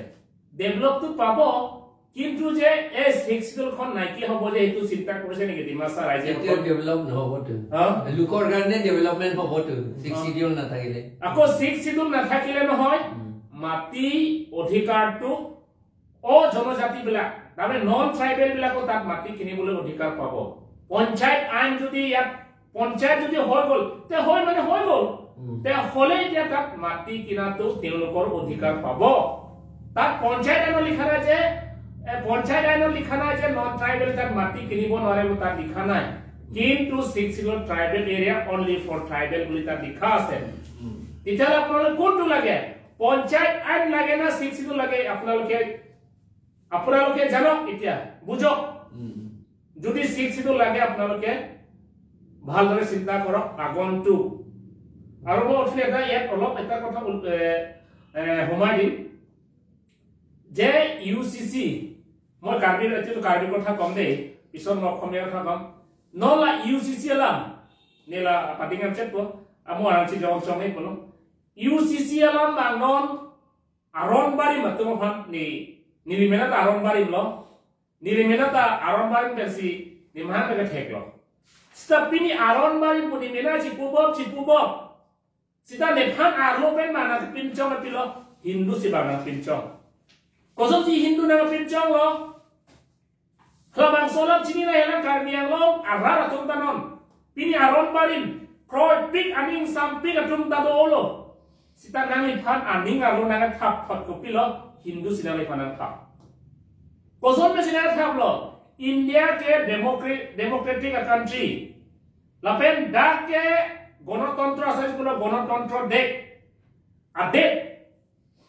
ডেভেলপটো পাব, কিন্তু যে এই ছিক্স চিডিউলখন নাইকিয়া হ'ব যে, সেইটো চিন্তা কৰিছে নেকি ডিমাচা ৰাইজে? এতিয়া ডেভেলপ নহ'বতো। হা? লোকৰ কাৰণে ডেভেলপমেণ্ট হ'বতো, ছিক্স অ। চিডিউল নাথাকিলে। আকৌ ছিক্স চিডিউল নাথাকিলে নহয়, উম। মাটি অধিকাৰটো অজনজাতিবিলাক, তাৰমানে নন ট্ৰাইবেল বিলাকো তাত মাটি কিনিবলৈ অধিকাৰ পাব। পঞ্চায়ত আইন যদি ইয়াত, পঞ্চায়ত যদি হৈ গ'ল, তে হয় মানে হৈ গ'ল। উম। তে হ'লে এতিয়া তাত মাটি কিনাতো তেওঁলোকৰ অধিকাৰ পাব। তাত পঞ্চায়ত আইনত লিখা নাই যে, এ, পঞ্চায়ত আইনত লিখা নাই যে নন ট্ৰাইবেল তাত মাটি কিনিব নোৱাৰে বুলি তাত লিখা নাই। কিন্তু six schedule tribal area only for tribal বুলি তাত লিখা আছে। উম। তেতিয়াহ'লে আপোনালোকে কোনটো লাগে? পঞ্চায়ত আইন লাগে না ছিক্স চিডিউল লাগে? আপোনালোকে, আপোনালোকে জানক এতিয়া, বুজক। উম। যদি ছিক্স চিডিউল লাগে আপোনালোকে ভালদৰে চিন্তা কৰক, আগন্তুক। আৰু মই উঠি এটা ইয়াত অলপ এটা কথা উল-, এ, এ, সোমাই দিম যে ইউ চি চি, মই কাৰ্বি, এতিয়াতো কাৰ্বি কথা ক'ম দেই, পিছত মই অসমীয়া কথা ক'ম। Nonla U C C alam, nela patingan chet po, amo arang si jawab song po no. U C C alam bang non aron barim atum aphan ni, neli mena ta aron barim lo, neli mena ta aron barim pensi ni mahan ke thek lo. Seta pini aron barim pu ni mena chipubop, chipubop. Seta nephan arlo pen mana pinchong apilo, Hindu si bang nangpinchong. Koson si Hindu nangpinchong lo. Halabangso alam chini na helang Karbi Anglong arat atum ta non. Pini aron barim, kroipik aning sampik atum ta dolo. Seta nangliphan aning arlo nangthap thot kopilo, Hindu si nangliphan nangthap. Koson me si nangthap lo. India ke democratic, democratic a country. Lapen dak ke gonotontro asai pulo gonotontro dek. Adet.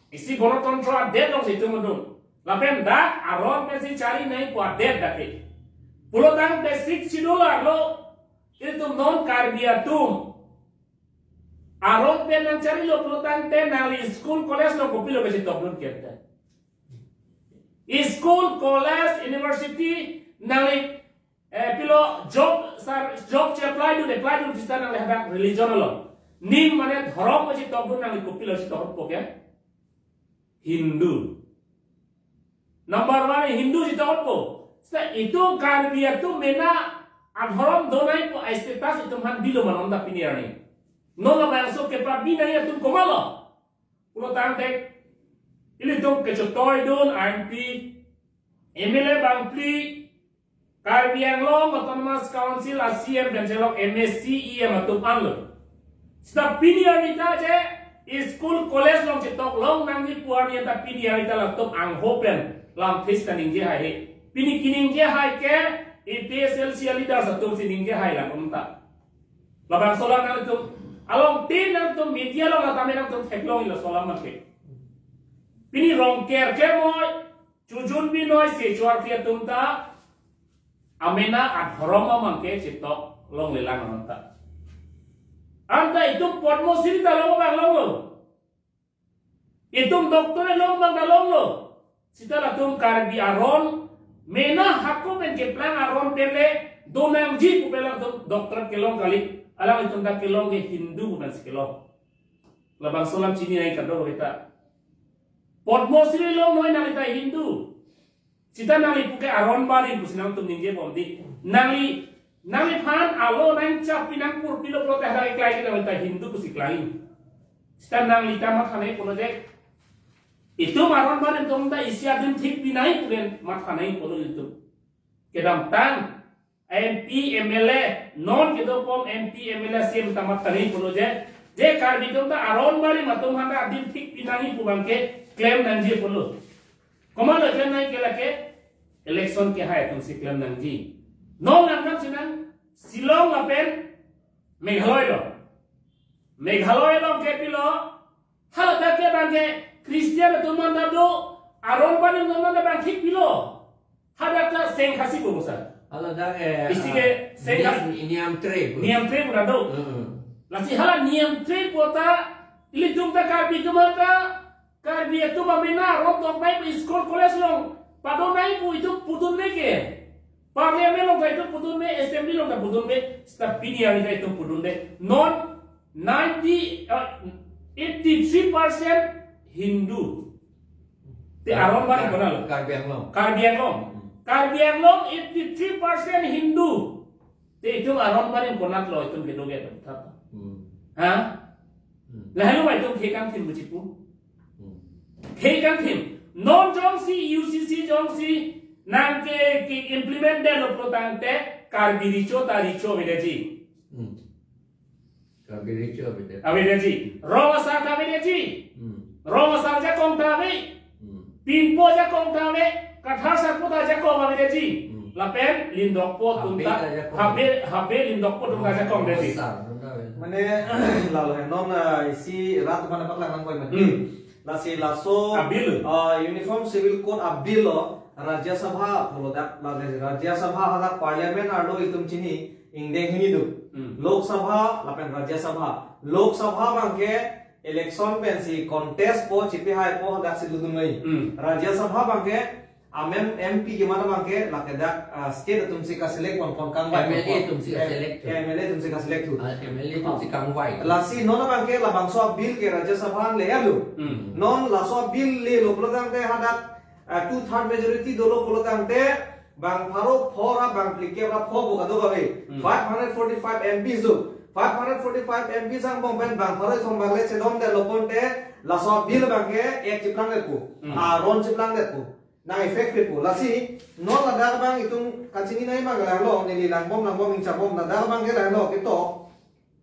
Isi gonotontro adet alongsi itum dun. Lapen dak aron pensi chari nangji pu adet dak ke. Pulotangte Sixth Schedule arlo ilitum non Karbi atum aron pen nangcharilo pulotangte nangli school college along kopilo kachetokdun kepte. School, college, university, nangli, eh, pilo job, sar, job che-apply dun, apply dun sita nangli hadak religion along. Ning mane dhorom kachetokdun nangli kopilo chetokpo ke? Hindu. Number one Hindu chetokpo. Sita itum Karbi atum mena adhorom do nangji pu a-status itum aphan bilo ma non ta pini arni. Non labangso kepabi nangji atum komatlo? Pulotangte ilitum kechotoi dun M P, M L A bangphli, Karbi Anglong Autonomous Council a C E M pen chelok M A C E M atum anlo. Sita pini arni ta je school college along chetok long nangji pu arni ta pini arni ta latum angho pen lamthe sita ningje hai he. Pini keningje hai ke A P H L C a leaders atumsi ningje hai la kum ta. Labangso alam nangtum along tin nangtum media along la tame nangtum theklongji laso alam abangke. Pini Rongker kemoi, chojun binoi, Silchar ke atum ta amena adhorom abangke chetok longlelang non ta. Anta itum Padma Shri ta long abang longlo. Itum doctorate long abang ta longlo. Sita latum Karbi aron mena hako pen keplang aron pen le do nangji pu pen latum doctorate kelong kali. Alanglitum ta kelong ke Hindu pu pensi kelong. Labangso alam chini nangji kadokave ta. Padma Shri longnoi nangli ta Hindu. Sita nangli puke aron barim pusi nangtum ningjebom dei. Nangli, nangliphan alo nangchap pinang pur pilo pulote hadak keklai ke nangli ta Hindu pusi klai. Sita nangli ta matha nangji pulo je. Itum aron barim atum ta isi adim thik pi nangji pu pen matha nangji pulo itum. Kedamtang M P, M L A, non kedopom M P, M L A, C E M ta matha nangji pulo je. Je Karbi atum ta aron barim atum aphan ta adim thik pi nangji pu abangke klem nangji pulo. Komatlo klem nangji ke lake election kehai atumsi klem nangji. Non langdam sinang Shillong lapen Meghalaya along. Meghalaya along ke pilo, haladak ke abangke Christian atum aphan ta do, aron barim atum aphan ta abang thik pilo. Hadak ta seng Khasi pu bosan. Haladak, eh, isi ke ah, seng niam, Khasi. Niam tre pu. Niam tre pu ta do. Hmm. Lasi hala niam tre pu ta, ilitum ta Karbi atum ta, Karbi atum amena aron tok nangji pu school college along pado nangji pu itum pudunde ke. Parliament along ta itum pudunde, assembly along ta pudunde, sita pini arni ta itum pudunde. Non ninety, uh, eighty-three percent Hindu. Te aron barim konatlo? Karbi Anglong. Karbi Anglong. Hmm. Karbi Anglong eighty-three percent Hindu. Te itum aron barim konatlo itum kedo ke atum thap. Hmm. Ha? Hmm. Lahelo ba itum khei kangthim bujipu. Hmm. Khei kangthim. Non jongsi U C C jongsi nangke, ke implement detlo pulotangte Karbi Recho ta Recho avedeji. Hmm. Karbi Recho avedet. Avedeji. Rong asar ta avedeji. Hmm. Rong asar ajakong ta ave. Hmm. Pinpo ajakong ta ave. Kathar sarpo ta ajakong avedeji. Hmm. Lapen lindokpo atum ta. Habe ta ajakong. Habe, habe lindokpo atum ta ajakong avedeji. Rong asar, rong asar. Mane, lalo he non, ah, isi rat mana patlang nang koi mati. Hmm. Lasi laso, a-bill. Ah, Uniform Civil Code a-bill lo Rajya Sabha pulo dak, lasi Rajya Sabha hala parliament arlo itum chini ingdeng hini do. Hmm. Lok Sabha lapen Rajya Sabha. Lok Sabha abangke election pensi contest po, chipi hai po, hadaksi dodun noi. Hmm. Rajya Sabha abangke amen M P kemat abangke lake dak, ah, state atumsi ka-select pon pon kangvai M L A pon pon. Atumsi ka-select thu. M L A atumsi ka-select thu. Ah, M L A atumsi kangvai. Lasi non abangke labangso a-bill ke Rajya Sabha an le-etlo. Hmm. Non laso a-bill lelo pulotangte hadak, ah, two third majority dolo pulotangte bang pharo pho ra bang phlikep ra pho pu kadokave. Hmm. Five hundred forty-five M Ps do. Five hundred forty-five M Ps angbong pen bang pharo ithom bang le chedondetlo ponte laso a-bill abangke act cheplangdetpo. Hmm. Aron cheplangdetpo. Nang-effect pipo. Lasi non ladak abang itum kachini nangji abang langlo, neli langbom langbom ingchabom, ladak abangke langlo ketok,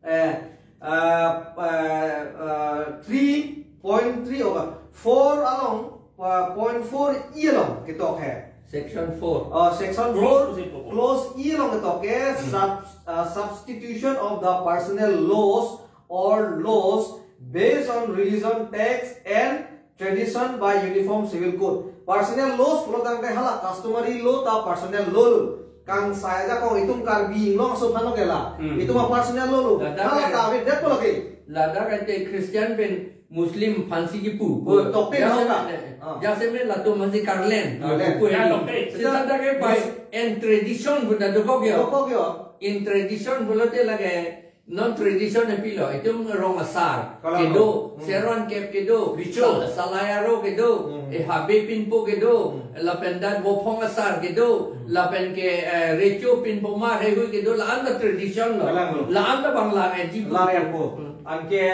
eh, eh, eh, eh, three point three over four along, eh, point four E along ketok he. Section four. Uh, section Clause four, pusi po. Clause E along ketok ke, Hmm. sub, uh, substitution of the personnel laws or laws based on religion, tax and tradition by Uniform Civil Code. Personnel laws pulo tangte hala customary law ta personnel law lo. Kangsai ajakong itum Karbi Anglong aso aphan lo ke la. Hmm. Itum a-personnel law lo. Ladak Hala ke ta avedetpo lagi. Ladak ante Christian pen Muslim aphansi kipu. Oh, tokte Ya, seta. eh, Ah. ya seme latum aphansi karlen. Karlen. Kipu Ya, ini. tokte. Seta ta ke by Mus- and tradition pu ta dokok yo. Dokok yo. In tradition pulote lake non tradition e pilo. Itum rong asar Kalang kedo, lo. Hmm. Seron kep kedo, Richo. Sa-, salai aro kedo, Hmm. eh, habe pinpo kedo, Hmm. lapen dan vophong asar kedo, Hmm. lapen ke, eh, recho pinpo mar hehui kedo, la-an ta tradition lo. Kalang lo. La-an ta bang lang e ji pu. Lang e po. Hmm. Anke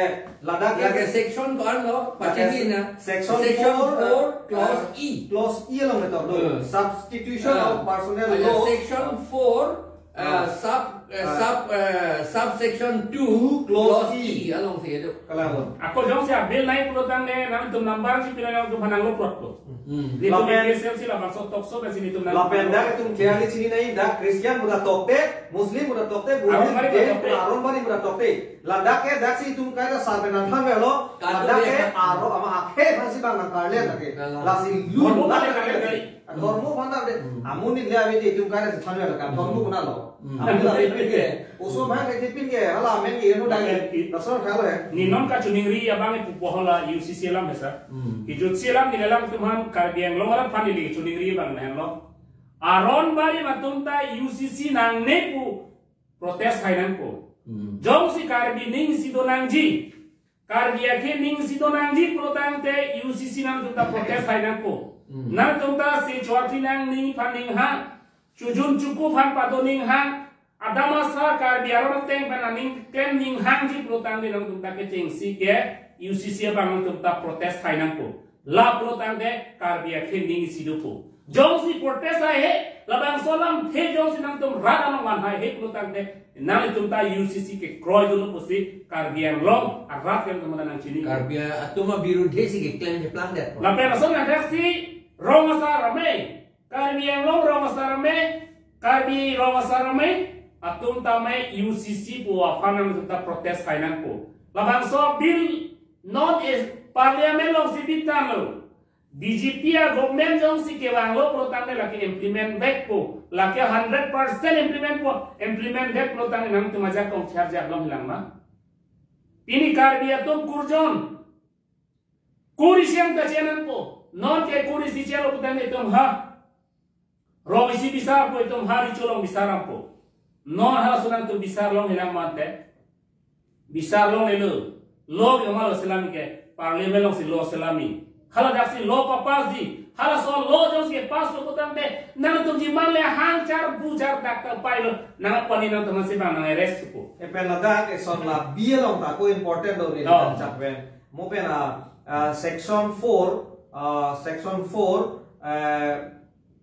ladak Lake ke section ko-an lo, Lake pachini na. section Section four, four, clause uh, E. clause E along ketok do. Hmm. Substitution Ah. of personnel Ada laws. section four, uh, Ah. sub, uh, Ah. sub, uh, subsection two, Two, clause clause E. E alongsi do. Kalang lo. Ako jongsi a-bill nai pulo tangte nangtum number si pila nangtum aphan nanglo plot lo. Hmm. Itum Lapen K S L C labangso tokso pensi itum nang Lapen dak itum clearly chini nai, dak Christian pu ta tokte, Muslim pu ta tokte, Aron Buddhist bari pu ta den tokte. pu ta Aron bari pu ta tokte. Ladak ke daksi itum kaita sar pen nangthan avelo, Kado ladak ke ke. aro ama akhei aphansi bang nangkarlen lake. Kalang. Lasi lu Dhormo la aphan nangkarlen nangkarlen. kali. Dhormo aphan ta de. Hmm. Amonit le ave te itum kaita than avelo kan. Hmm. Dhormo kona lo. Hmm. Amonit le ave ke. Oso aphan ke tipin ke, hala amen ke eno dang. Oke. Lason khalo he. Ni non kachiningri abang e pupo hala U C C alam he sir. Hmm. Kijutsi alam neli alam itum aphan Karbi Anglong alam aphan neli chiningri abang lahenlo. Aron bari atum ta U C C nangne pu protest hai nangpo. Hmm. Jongsi Karbi aning isi do nangji. Karbi akhei aning isi do nangji pulo tangte U C C nangtum ta protest hai nangpo. Hmm. Nangtum ta se chorti nangning aphan ning ha. Chojun choku aphan pado ning ha. Adam asar Karbi aron ateng pen aning klem ning hangji pulo tangte nangtum ta kechengsi ke U C C abang nangtum ta protest hai nangpo. Lapulo tangte Karbi akhei aning isi dopo. Jongsi protest hai he, labangso alamthe jongsi nangtum rat along van hai he pulo tangte, nanglitum ta U C C kekroi dunlo pusi Karbi Anglong arat ke nangtum ta nangchini. Karbi atum abirudhe si keklem cheplang det. Lapen ason nangdaksi rong asar amei, Karbi Anglong rong asar amei, Karbi rong asar amei, atum ta amei U C C pu aphan nangtum ta protest hai nangpo. Labangso bill non is parliament alongsi bitan lo. B J P a-government jongsi kevanglo pulo tangte lake implement vekpo. Lake hundred percent implement po, implement vek pulo tangte nangtum ajakong charjak long hilang ma. Pini Karbi atum kurjon. Kur isi ang ta che nangpo. Non ke kur isi chelo pulo tangte itum ha. Rong isi bisarpo itum ha, recho along bisar nangpo. Non halaso nangtum bisar long hilang mate. Bisar longlelo. Law ke ma lo selami ke. Parliament alongsi law selami. Hala daksi law papass di. Halaso law jongsi pass lo pulo tangte nangtum jiman le hang char bu char dak ta pai lo. Nang apani nangtum si bang nang-arrest po. Lapen ladak eson la B along ta ko important do ni Oh. kan chak pen. Mo pen a, a, section four, a, section four, a,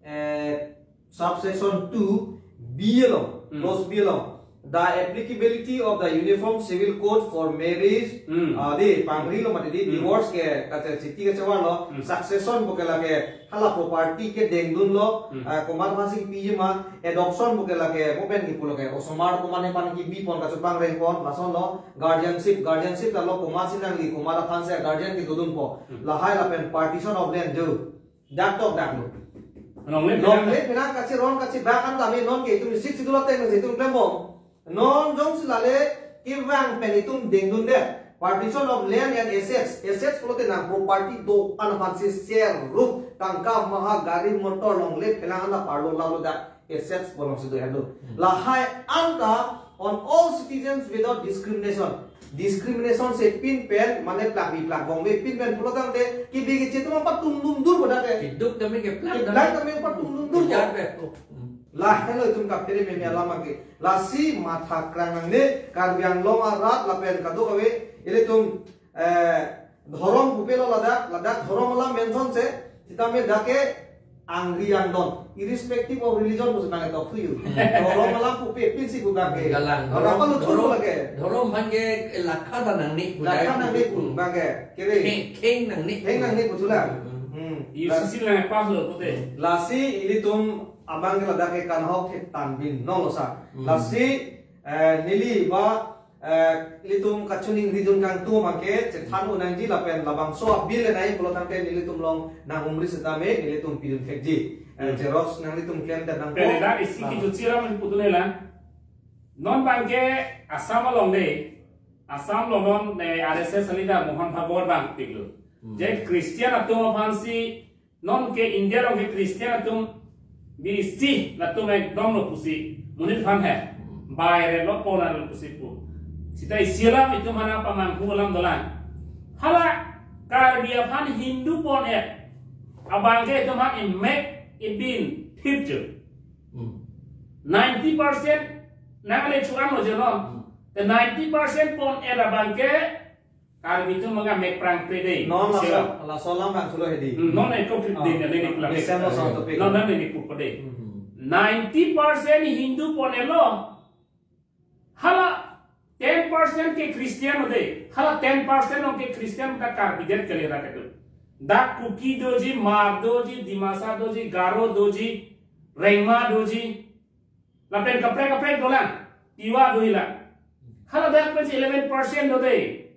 eh, subsection two B along, Hmm. clause B along. The applicability of the Uniform Civil Code for marriage, Hmm. ah, di, pangri lo mati di, Hmm. divorce ke, kache, chiti kachevar lo, Hmm. succession pu ke lake, hala property ke dengdun lo, Hmm. ah, komat aphansi piji ma, adoption pu ke lake, mo pen kipu lake, osomar komat aphan kibi pon kachepangre pon, lason lo, guardianship, guardianship ta lo komat si nangli, komat aphansi guardian kedodunpo, Hmm. lahai lapen partition of land do. Dak tok dak lo. Longle Longle phelang. phelang kachiron kachibak an tame non ke itum Sixth Schedule ateng si itum klembom. Non jongsi lale kevang pen itum dengdunde. Partition of land and assets. Assets pulote nang property do-an aphansi share rum tangka maha gari motor longle phelang an ta parlo lalo dak assets pu alongsi do-an do. Hmm. Lahai an ta on all citizens without discrimination. Discrimination si pin pen, mane plak bi plak bong bi pin pen pulo tangte, kibi kiche atum patum dum dur bodak ke. Keduk tame keplak Keplak tame. tame patum dum dur Kejar bo. pe. Hmm. Lahelo itum kaphere meme alam ke. Lasi matha krang nangne, Karbi Anglong arat lapen kadokave, ilitum, eh, dhorom pupe lo ladak, ladak dhorom alam mention se, sitame dak ke angri angdon, irrespective of religion, pusi bang tok tuyu. Hmm. Dhorom alam pupe pinsi pu bang ke. Galang. Dhorom Apa lu dhorom, thulu lake? dhorom aphan ke lakha ta nangne pu Lakha dai nangne pu. pu bang ke. Kiri. Kheng, kheng nangne. Kheng nangne pu thulang. Hmm. Hmm. U C C lang pass lo pute. Lasi ilitum abang ke ladak ke kanhok thek tan bin non lo sa. Hmm. Lasi, eh, neli ba, eh, ilitum kachiningri dun kangtung abang ke chethan un nangji lapen labangso a-bill le nai pulo tangte nelitum along nang umri setame nelitum pidun thekji. Eh, Hmm. Xerox nanglitum klemdet nangpo. Pele dak isi Nah. Kijuchi ram putune lang. Non abang ke Assam along de, Assam along non, eh, R S S leader Mohan Bhagwat abang pik lo. Hmm. Je Christian atum aphansi, non ke India along ke Christian atum bisi latum ekdom lo pusi, monit aphan he. Hmm. Baire lo pona lo pusi pu. Seta isi alam itum aphan pamanghu alam dolang. Hala Karbi aphan Hindu pon-et abang ke itum aphan emek ebin thip jo. Hmm. Ninety percent nang le chuang lo jo non. Hmm. Te ninety percent pon-et abang ke Karbi atum manga mek prang pre de. Non Isi alam. Laso, laso alam bangthulo hedi. Hmm, non eko kri Ah, de, de, de, ah, de, Islam de, lo sa topic. Non, non, de, de, de, de. Hmm. Ninety percent Hindu pon-et lo. Hala ten percent ke Christian lo de. Hala ten percent along ke Christian ta Karbi det kali ra kedo. Dak Kuki doji, Hmar doji, Dimasa doji, Garo doji, Rengma doji. Lapen kaprek kaprek dolang, Tiwa dolang. Hala dak pensi eleven percent do de.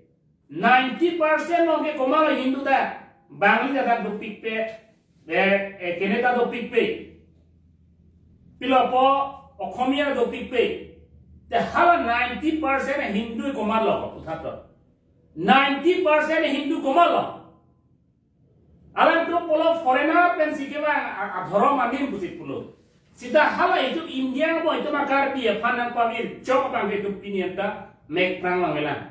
Ninety percent along ke komat lo Hindu ta. Bangali ta dak dopikpe. Eh, eh, kene ta dopikpe. Pilopo Okhomia dopikpe. Te hala ninety percent Hindu komat lo puthot to. Ninety percent Hindu komat lo. Alangtum pulo foreigner pensi kevang a, adhorom anim pusi pulo. Seta hala itum India mo itum a Karbi aphan nangpavir chok abang ke itum pini anta mek prang lang velang.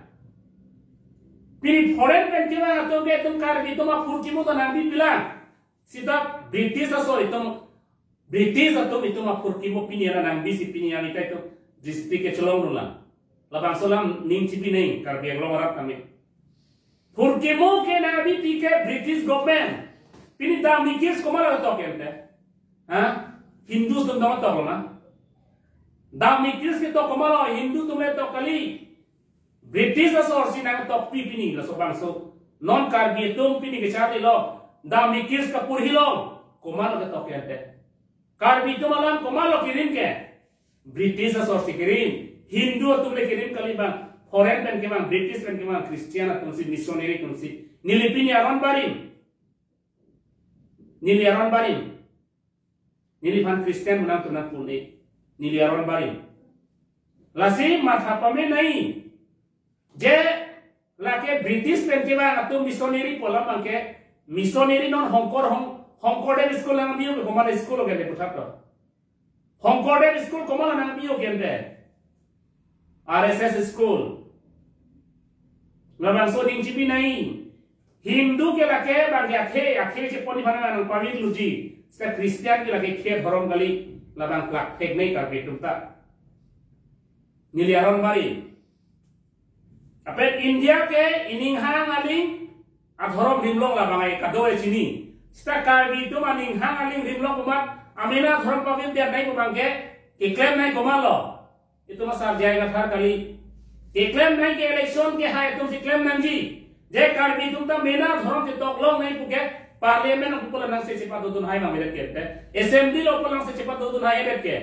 Pini foreign pen kevang atum ke itum Karbi atum aphurkimo ta nangbipi lang. Seta British asor itum British atum itum aphurkimo pini arnam bisi pini arni ta itum district kechelong dun lang. Labangso alam ning chipi nai Karbi Anglong arat kami. Phurkimo ke nangbipi ke British government. Pini Dhami Kirs komat lo ketok ente? Ha? Hindu atum dong tok lo ma? Dhami Kirs ketok komat lo, Hindu atum le tok kali. British asor si nangtokpi pini laso bangso. Non Karbi atum pini kecharli lo. Dhami Kirs kapurhi lo. Komat lo ketok ente? Karbi atum alam komat lo kirim ke? British asor si kirim. Hindu atum le kirim kali bang. Foreign pen kevang, British pen kevang, Christian atum si, missionary atum si. Neli pini aron barim. Neli aron barim. Neliphan Christian menang tu nang pune. Neli aron barim. Lasi matha pame nai. Je lake British pen kevang atum missionary pu alam abang ke missionary non Hongkor Hong, Hongkordev school nangbi-o ke komat school lo ke de puthot to. Hongkordev school komat nangbi-o ke ente? R S S school. Labangso ning chipi nai. Hindu ke lake abang ke akhe, akhe chepon aphan nangpavir luji. Seta Christian ke lake khe dhorom kali, labang plak thek nai Karbi atum ta. Neli aron barim. Lapen India ke ining hang aling adhorom rimlong labang ai kado-e chini. Seta Karbi atum aning hang aling rimlong komat amena adhorom pavir dia nai pu abang ke keklem nai komat lo? Itum asar J I Kathar kali. Keklem nai ke election kehai atum si klem nangji. Je Karbi atum ta mena adhorom ketok long nai pu ke parliament along pulo nangsi chepadodun hai abang medet ke te. Assembly along pulo nangsi chepadodun hai det ke.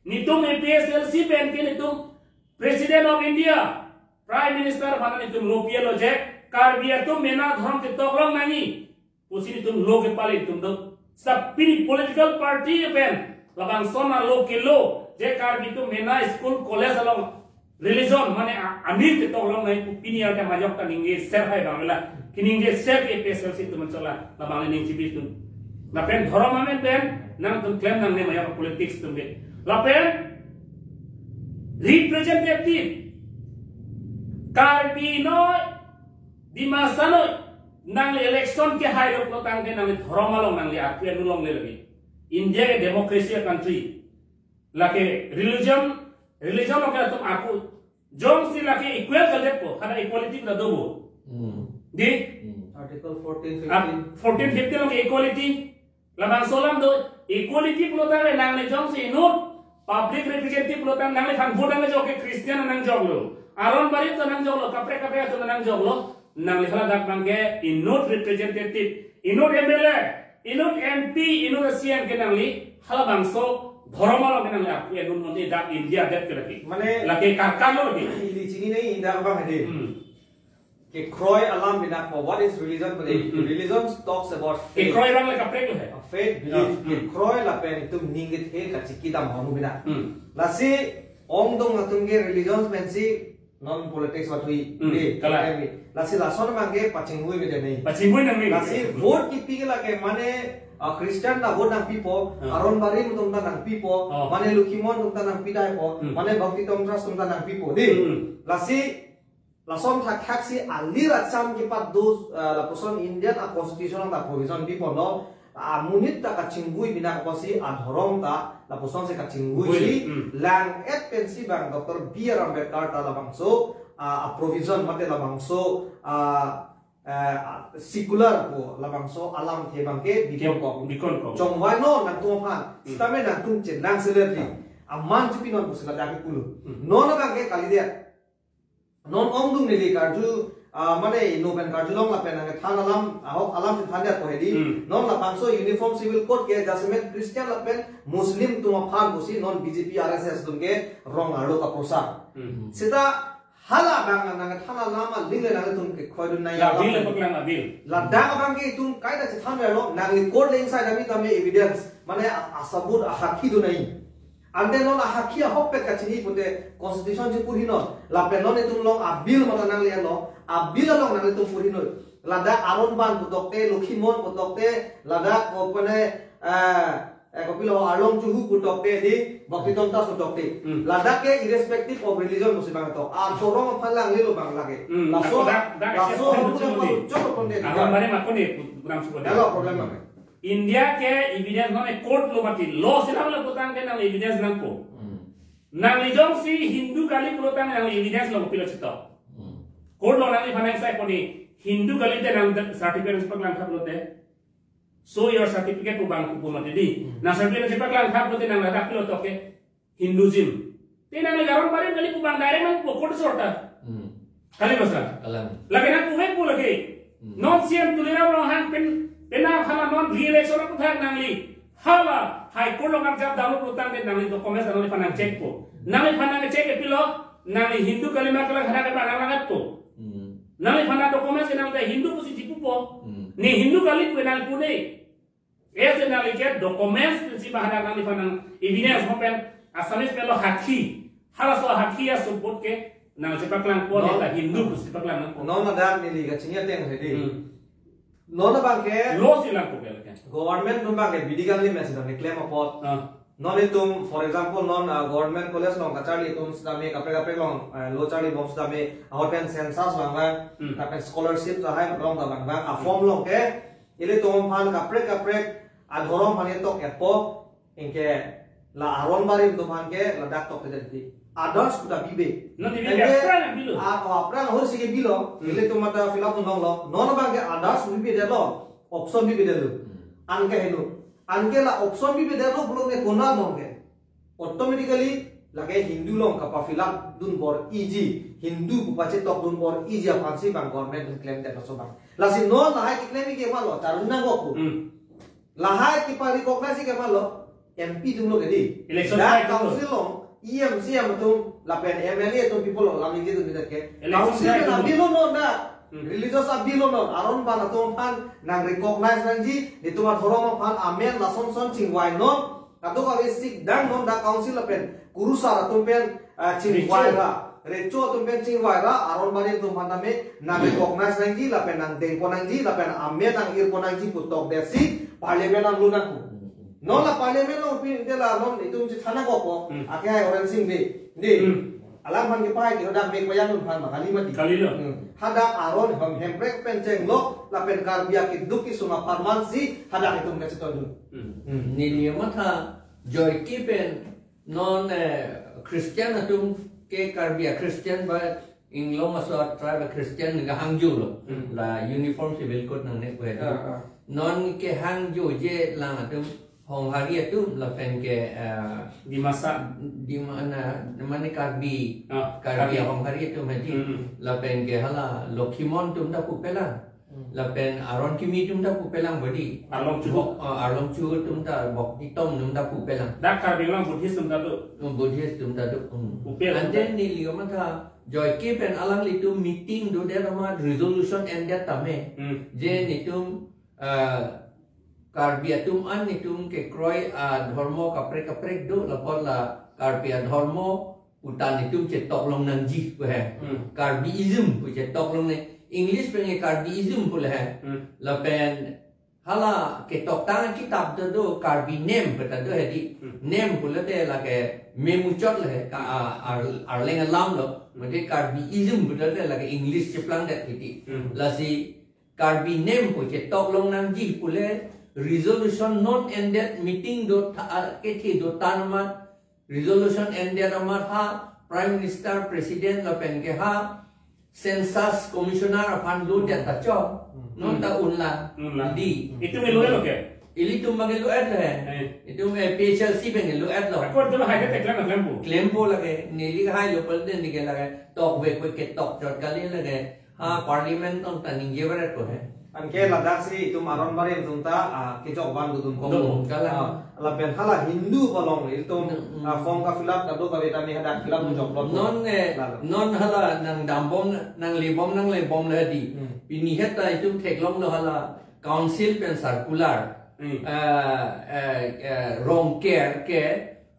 Netum A P H L C pen ke netum President of India, Prime Minister aphan netum law pi-et lo je Karbi atum mena adhorom ketok long nangji pusi netum law kepale netum do. Seta pini political party pen labangson a-law kelo je Karbi atum mena school college along religion mane a-, amir ketok long nangji pu pini arta majok ta ningje ser hai abang la. Keningje ser ke A P H L C atum manchola labang le ning chipi atum. Lapen dhorom amen pen nangtum klem nangne majok politics atum ke. Lapen representative Karbi noi, Dimasa noi, nangli election kehai lo pulo tangte nangli dhorom along nangli aku anu longle lagi. India ke democracy country. Lake religion, religion along ke atum aku. Jongsi lake equal kaldetpo, hala equality pu ta dobo. Hmm. Di? Hmm. Article fourteen, ah, fifteen. Fourteen fifteen along equality. Labangso alam do, equality pulo tangte nangli jongsi inut public representative pulo tang nangliphan vote nangjok ke Christian nangjoklo. Aron barim ta nangjoklo, kaprek kaprek ta nangjoklo. Nangli hala dak abang ke inut representative Inut M L A, inut M P, inut C M ke nangli, halabangso dhorom along ke nangli, aku inut monti dak India det ke lagi. Mane lagi karkan lo lagi. Ili chini nai indah bang hadi. Hmm. Kekroi alam binak po. What is religion? Hmm, hmm. Religion talks about faith. Kekroi rang le kaprek lo hai. A faith, belief. Hmm. Kekroi lapen itum ning kethe kachiki dam honu binak. Hmm. Lasi ongdung atum ke religion pensi non politics watui. Hmm, de, kalang. Kami. Lasi lason abang ke pachingvui beda nai. Pachingvui nang nai. Lasi vote kipi ke lake mane, ah, Christian ta vote nangpipo, hmm, Aron Barim atum ta nangpipo, oh, mane Lokhimon atum ta nangpidaipo, hmm, mane Bhakti Tongtras atum ta nangpipo. De. Hmm. Lasi lason thakthak si alir acham kipat dos, ah, lapuson Indian a constitution ta provision pipo no. Amonit ta kachingvui binak apotsi adhorom ta lapuson si kachingvui. Vui, si, hmm, lang-et pensi bang Doctor B R Ambedkar ta labangso, ah, a provision mate labangso, ah, eh, circular ko labangso alamthe abang ke bikon kok. Bikon kok. Chongvai non nangtum aphan. Hmm. Sitame nangtum chenang seler di. Aman chipi non pusi ladak ke pulo. Hmm. Non abang ke kalidet. Non ongdung neli karju, ah, mane ino pen karjulong lapen nangkethan alam, ahok alam si thandet ko hedi. Hmm. Non labangso Uniform Civil Code ke jasemet Christian lapen Muslim atum aphan pusi non B J P R S S atum ke rong arlo kaprosar. Hmm. Seta hala abang nangkethan alam aling le nangtum ke khoi dun nai. La alam bill le paklang a bill. Ladak abang ke itum kaita chethan lo, nangli court le ingsai dami tame evidence, mane a-, asabut ahakhi dun nai. Ante non ahakhi ahokpet kachini pute constitution chepurhi non. Lapen non itum along a bill mata nangle lo. A bill along nanglitum purhi non. Ladak Aron Ban putokte, Lokhimon putokte, ladak kopane, eh, eh, kopilo Arlong Chuhu putokte di, Bhakti Tongtras putokte. Hmm. Ladak ke irrespective of religion pusi bang tok. A chorong aphan lang lilo bang lake. Hmm. Laso, dak, dak, laso dak, aru dak, dak, dak, choro konde. Aron Barim ako ni, kurang suka dia. Dalo problem apa? India ke evidence non court lo mati. Law sila lo putangte nang evidence nangpo. Hmm. Nangli jongsi Hindu kali pulotangte nang evidence lo kopilo chetok. Hmm. Court lo nangliphan nang sai poni Hindu kalite nang certificate chepaklangthap lote. Show your certificate pu bang kopu mati di. Hmm. Nang certificate chepaklangthap lote nang ladak pilo toke. Hinduism. Te nangli Aron Barim kali pu bang direct nangpo court sorta. Hmm. Kali masa? Kalang. Lake nangpuvek pu lake. Hmm. Non C M Tuliram Ronghang pen, penang hala non re-election aputhak nangli. Hala High Court along arjap damlo putangte nangli documents nangliphan nangcheckpo. Nangliphan nangcheck epilo, nangli Hindu kali ma kalang hadak ke pranang langkatpo. Hmm. Nangliphan nang documents ke nangte Hindu pusi chipupo. Hmm. Ne Hindu kali pu nangpu ne. Ese nangli ke documents pensi ba hadak nangliphan nang evidence mo pen Assamese pen lo hakhi. Halaso hakhi asubut ke nang chepaklangpo. Non, ne ta Hindu pusi chepaklangpo. Non ladak neli kachini ateng hedi. Hmm. Non abang ke law si langpo ke lake. Government atum abang ke bidi kali mesi dam claim apot. Ah. Non itum, for example, non, ah, government college along kacharli atum sitame kaprek kaprek along, eh, lo charlibom sitame, ahorpen census vangvang, hmm, lapen scholarship lahai along ta vangvang, a form along ke, ilitum aphan kaprek kaprek adhorom aphan tok epo, anke la Aron Barim atum aphan ke ladak tokte di. Others kuda bibe. Non di bibe. Anke aphrang bilo. A, o aphrang ahorsi ke bilo. Hmm. Ilitum mata fill up dun longlo. Non abang ke others bibe detlo. Option bibe detlo. Hmm. Anke heno. Anke la option bibe detlo pulote konat along ke. Automatically lake Hindu along kapa fill up dun bor-iji. Hindu pu pachetok dun bor-iji aphansi bang government atum claim det laso abang. Lasi non lahai ke claim ke malo, charli nangkok pu. Hmm. Lahai kepa-recognize ke malo, M P atum lo ke di. Election. Dak time atum lo. Council along, E M, C M atum, lapen M L A atum people lo, lam ningje atum tidak ke. Election. Council time atum lo. Bill lo non dak. Hmm. Religious a bill lo non, Aron Ban atum aphan nang recognize nangji, netum adhorom aphan amen lason son chingvai non, kadokave sik dang non dak council lapen, kurusar atum pen, ah, chingvai ra. Recho. Recho atum pen chingvai ra, Aron Barim atum aphan tame, nang recognize nangji, lapen nang dengpon nangji, lapen amen nang irpon nangji pu tokdetsi, parliament nang lu nangkok. Non la parliament along pi, de la non itum chethan nangkok po, hmm, ake hai Oren Sing Bey. Di. Hmm. Alang aphan kepahai ke hadak mek payang aphan ma kali mati. Kalilo. Hmm. Hadak Aron Hem-, Hemprek pen chenglok, lapen Karbi akeduk kesung apharman si, hadak itum kachetondun. Hmm. Hmm. Neli matha Joyce pen non, eh, Christian atum ke Karbi a Christian ba inglong aso a tribe a Christian nang hangjo lo. Hmm. La Uniform Civil Code nangne pu hedi. Ah, ah. Non kehangjoje lang atum Honghari atum lapen ke, eh, Dimasa. Di mana, mane Karbi. Ah, Karbi, Karbi. Honghari atum hedi. Hmm. Lapen ke hala Lokhimon atum dak pu pelang. Lapen aron kimi atum ta pupelang bodi. Arlong Chuhu. Bok, uh, Arlong Chuhu atum ta, Boktitom atum ta pupelang. Dak Karbi Anglong Buddhist atum ta do. Um, Buddhist atum ta do. Um. Pupe atum ta. Ante neli kamatha Joyce pen alanglitum meeting dodet amat resolution endet tame. Hmm. Je netum, uh, Karbi atum an netum kekroi adhormo kaprek kaprek do, lapot la Karbi adhormo puta netum chetok long nangji pu he. Hmm. Karbiism pu chetok long ne. English pen ke Karbiism pu le he. Hmm. Lapen hala ketoktang kitap do do Karbi nem pu ta do he di. Hmm. Nem pulote lake memuchot le he ka, a, ar, arleng alam lo. Hmm. Mate Karbiism pulote lake English cheplangdet kiti. Hmm. Lasi Karbi nem pu chetok long nangji pule resolution non endet, meeting do tha, a, kethe do tan amat, resolution endet amat ha Prime Minister, President lapen ke ha Census Commissioner aphan lodet ta chok. Hmm. Non ta unlang. Unlang. Di. Itum ke lo-et lo ke? Ilitum abang ke lo-et lo he. Eh. Itum, eh, P H L C abang ke lo-et lo. Ako itum hai ke teklang klempo. Klempo lake. Neli hai lo pal den di ke lake. Tokvek vek ketok chot kali lake. Ha, Parliament tong ta ningje varet ko he. Anke ladak si itum aron barim atum ta, ah, kejok van dodun ko. Dodun, kalang. Ah, lapen hala Hindu along itum, hmm, hmm, ah, form ka fill up kado kave tame hadak fill up mujok lo. Non, eh, lalu. Non hala nangdambom, nanglebom, nanglebom le di. Hmm. Pini het ta itum theklong lo hala council pen circular. Hmm. Eh, eh, eh, Rongker ke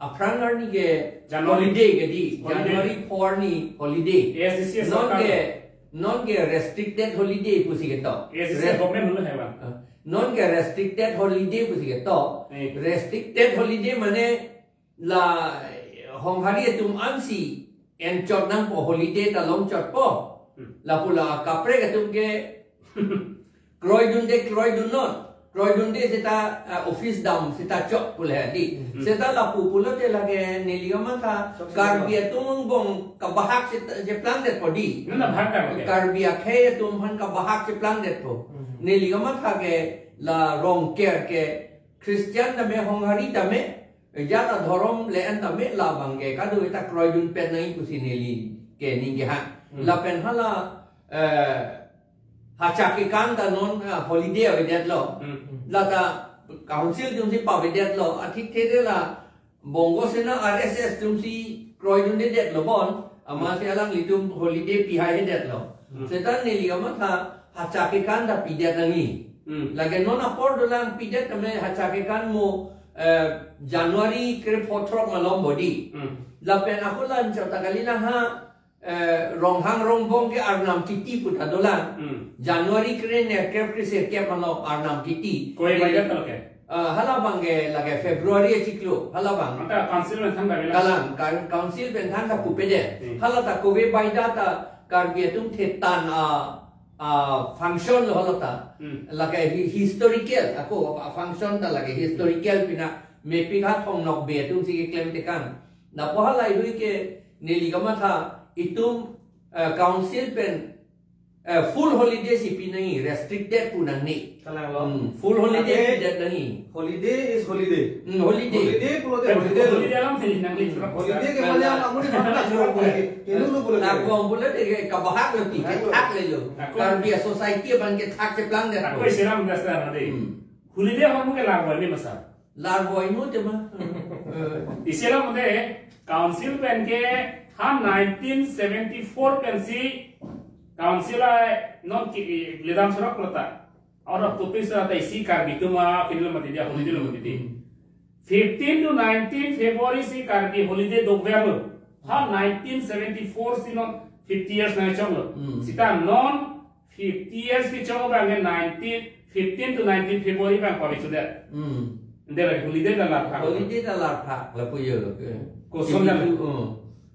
aphrang arni ke January. Holiday ke di. Holiday. January four ni holiday. A S D C non sarkar ke, non ke restricted holiday pusi ketok. A S D C rest- government holo hewan. Ah, non ke restricted holiday pusi ketok. Eh. Restricted holiday mane la, eh, Honghari atum ansi enchot nangpo, holiday ta longchotpo. Hmm. Lapu la kaprek atum ke kroidunde, kroidun non. Kroidunde seta, ah, office dam seta chok pule di. Hmm. Seta lapu pulote lake neli kamatha chok seta Karbi atum angbong kabahak seta cheplangdetpo di. Nuna bahak ta ke? Karbi akhei atum aphan kabahak cheplangdetpo. Hmm. Neli kamatha ke la Rongker ke Christian tame Honghari tame, jat adhorom le-en tame labang ke kado eta kroidunpet nangji pusi neli ke ningje ha. Hmm. Lapen hala, eh, Hacha Kekan ta non, ah, holiday avedetlo. Hmm. Lata council atumsi pavedetlo. Athik thede la Bongo Sena R S S atumsi kroidundedetlo bon. Amatsi alanglitum holiday pihaihedetlo. Hmm. Seta neli kamatha Hacha Kekan ta pidet nangji. Hmm. Lake non apor dolang pidet tame Hacha Kekan mo, eh, January krepho throk malom bodi. Hmm. Lapen ako la anchot ta kalilang ha, eh, Ronghang Rongbong ke Arnam Kiti pu ta dolang. Hmm. January krenerkep kresirkep malom Arnam Kiti. Kove baida ta lo ke? Ah, hala abang ke lake February achiklo, hala abang. Anta council pen than ta bilang. Kalang, kan-, council pen than ta pupedet. Hmm. Hala ta kove baida ta Karbi atum thetan a, a function lo hala ta. Hmm. Lake hi-, historical, ako a function ta lake historical pina mepik ha Thong Nokbe atumsi keklem tekang. Lapu hala ihui ke neli kamatha itum, eh, council pen, eh, full holiday si pi nangji, restricted pu nangne. Kalang lo. Hmm, full holiday. Ate pidet nangji. Holiday is holiday. Hmm, holiday. Holiday pulote holiday lo. Holiday alam theli nangli. Hmm. Holiday ke mane amun ni bangka jurong boleh. Kilo lo boleh. Ako pulote ke kabahak lo ti, kabahak lo. Thak le lo. Ako. Karbi a society abang ke thak cheplangdetpo. Ako isiram dasar ade. Hmm. Holiday ahormu ke larvoi me ma sir? Larvoi mo tema. Eh. Isiram ade council pen ke ha nineteen seventy-four pensi council a non ke ledam surak kota. Aura putri sera ta isi Karbi atum a final mati dia holiday lo mati di. Hmm. Fifteen to nineteen February si Karbi holiday dokverlo. Ha nineteen seventy-four si non fifty years nangchoklo. Hmm. Seta non fifty years kechok abang ke nineteen, fifteen to nineteen February abang pavichudet. Hmm. Ante lake holiday ta larphak. Holiday ta larphak lapu jo. Koson la. Itu, oh.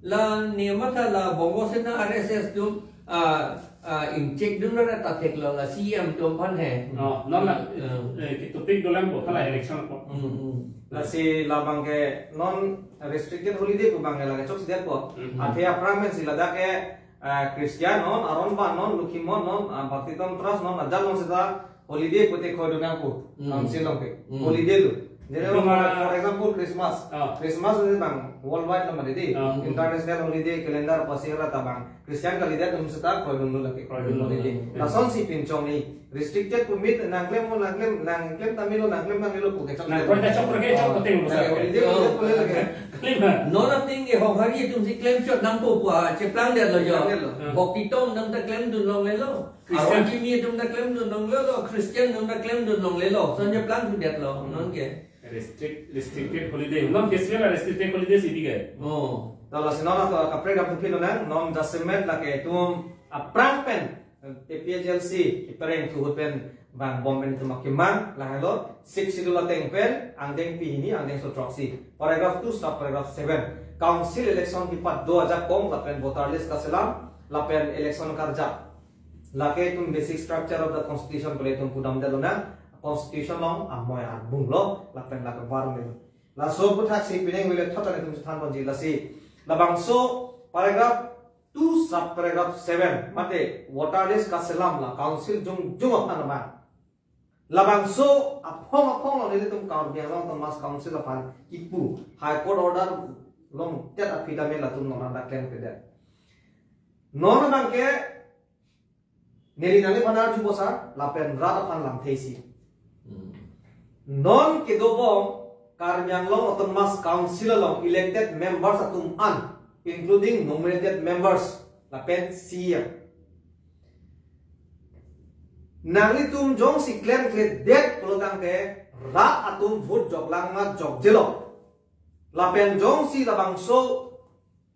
La neli matha la Bongo Sena R S S atum, ah, ah, inchek dun ra ta theklo la C M atum aphan he. Oh, non la, eh, eh, ke topic dolang ko, hala election ko. Hmm, hmm. Lasi labang ke non restricted holiday pu abang ke lake chokchedetpo. Hmm. Athe aphrang pensi ladak ke, ah, Christian non, Aron Bahan non, Lokhimon non, ah, Bhaktiton Trust non, ajat non seta holiday pute khodunang pu. Hmm. Council along ke. Hmm. Holiday lo. Jadi, itu ma- for example, Christmas. Oh. Christmas itu bang, Worldwide lo mati di. Ah, hmm. International holiday calendar apotsi hala ta bang Christian kalidet atum seta kroidunlo lake. Kroidunlo. Holiday. Hmm. Lasonsi pinchong ni restricted pu mate nangklem mo nangklem nangklem tame lo nangklem tame lo pu kechok. Nangklem kechok lake chok. Ah, pateng lo lake sa. Holiday, yo, holiday pu lake. Klem ha. Non ating ke Honghari atumsi klem chot nangpo pu, ah, cheplangdetlo jo. Cheplangdetlo. Hmm. Bhakti tong atum ta klemdun longlelo. Christian. Aron kimi atum ta klemdun longlelo. Christian atum ta klemdun longlelo. Lason cheplangdundetlo. Hmm. Non ke. Restrict, restricted holiday. Non festival restricted holiday si di ke. Oh. To lasi non ato kaprek apuphi lonang, non jasemet lake itum aphrang pen, A P H L C, ipereng tuhut pen bang bom pen itum akemang, lahelo, Sixth Schedule ateng pen, angdeng pini, angdengso throksi. Paragraph two, sub paragraph seven. Council election kipat do ajakong, lapen voter list kaselam, lapen election karjap. Lake itum basic structure of the constitution pu le itum pudamdet lonang, constitution along amoi arbung lo, lapen lake bar lo. Laso aputhaksi pining vele thotan itum chethan ponji lasi. Labangso paragraph two sub paragraph seven, mate voter list kaselam la council jongjong aphan ma. Labangso aphong aphong lo nelitum Karbi Anglong Autonomous Council aphan kipu High Court order longdet aphi tame latum non anta klemkledet. Non abangke neli nangliphan arju bosa, lapen rat aphan lamthe isi. Hmm. Non kedobom Karbi Anglong Autonomous Council along elected members atum an, including nominated members, lapen C E M. Nanglitum jongsi klemkledet pulo tangte rat atum vote joklang ma jokjelo. Lapen jongsi labangso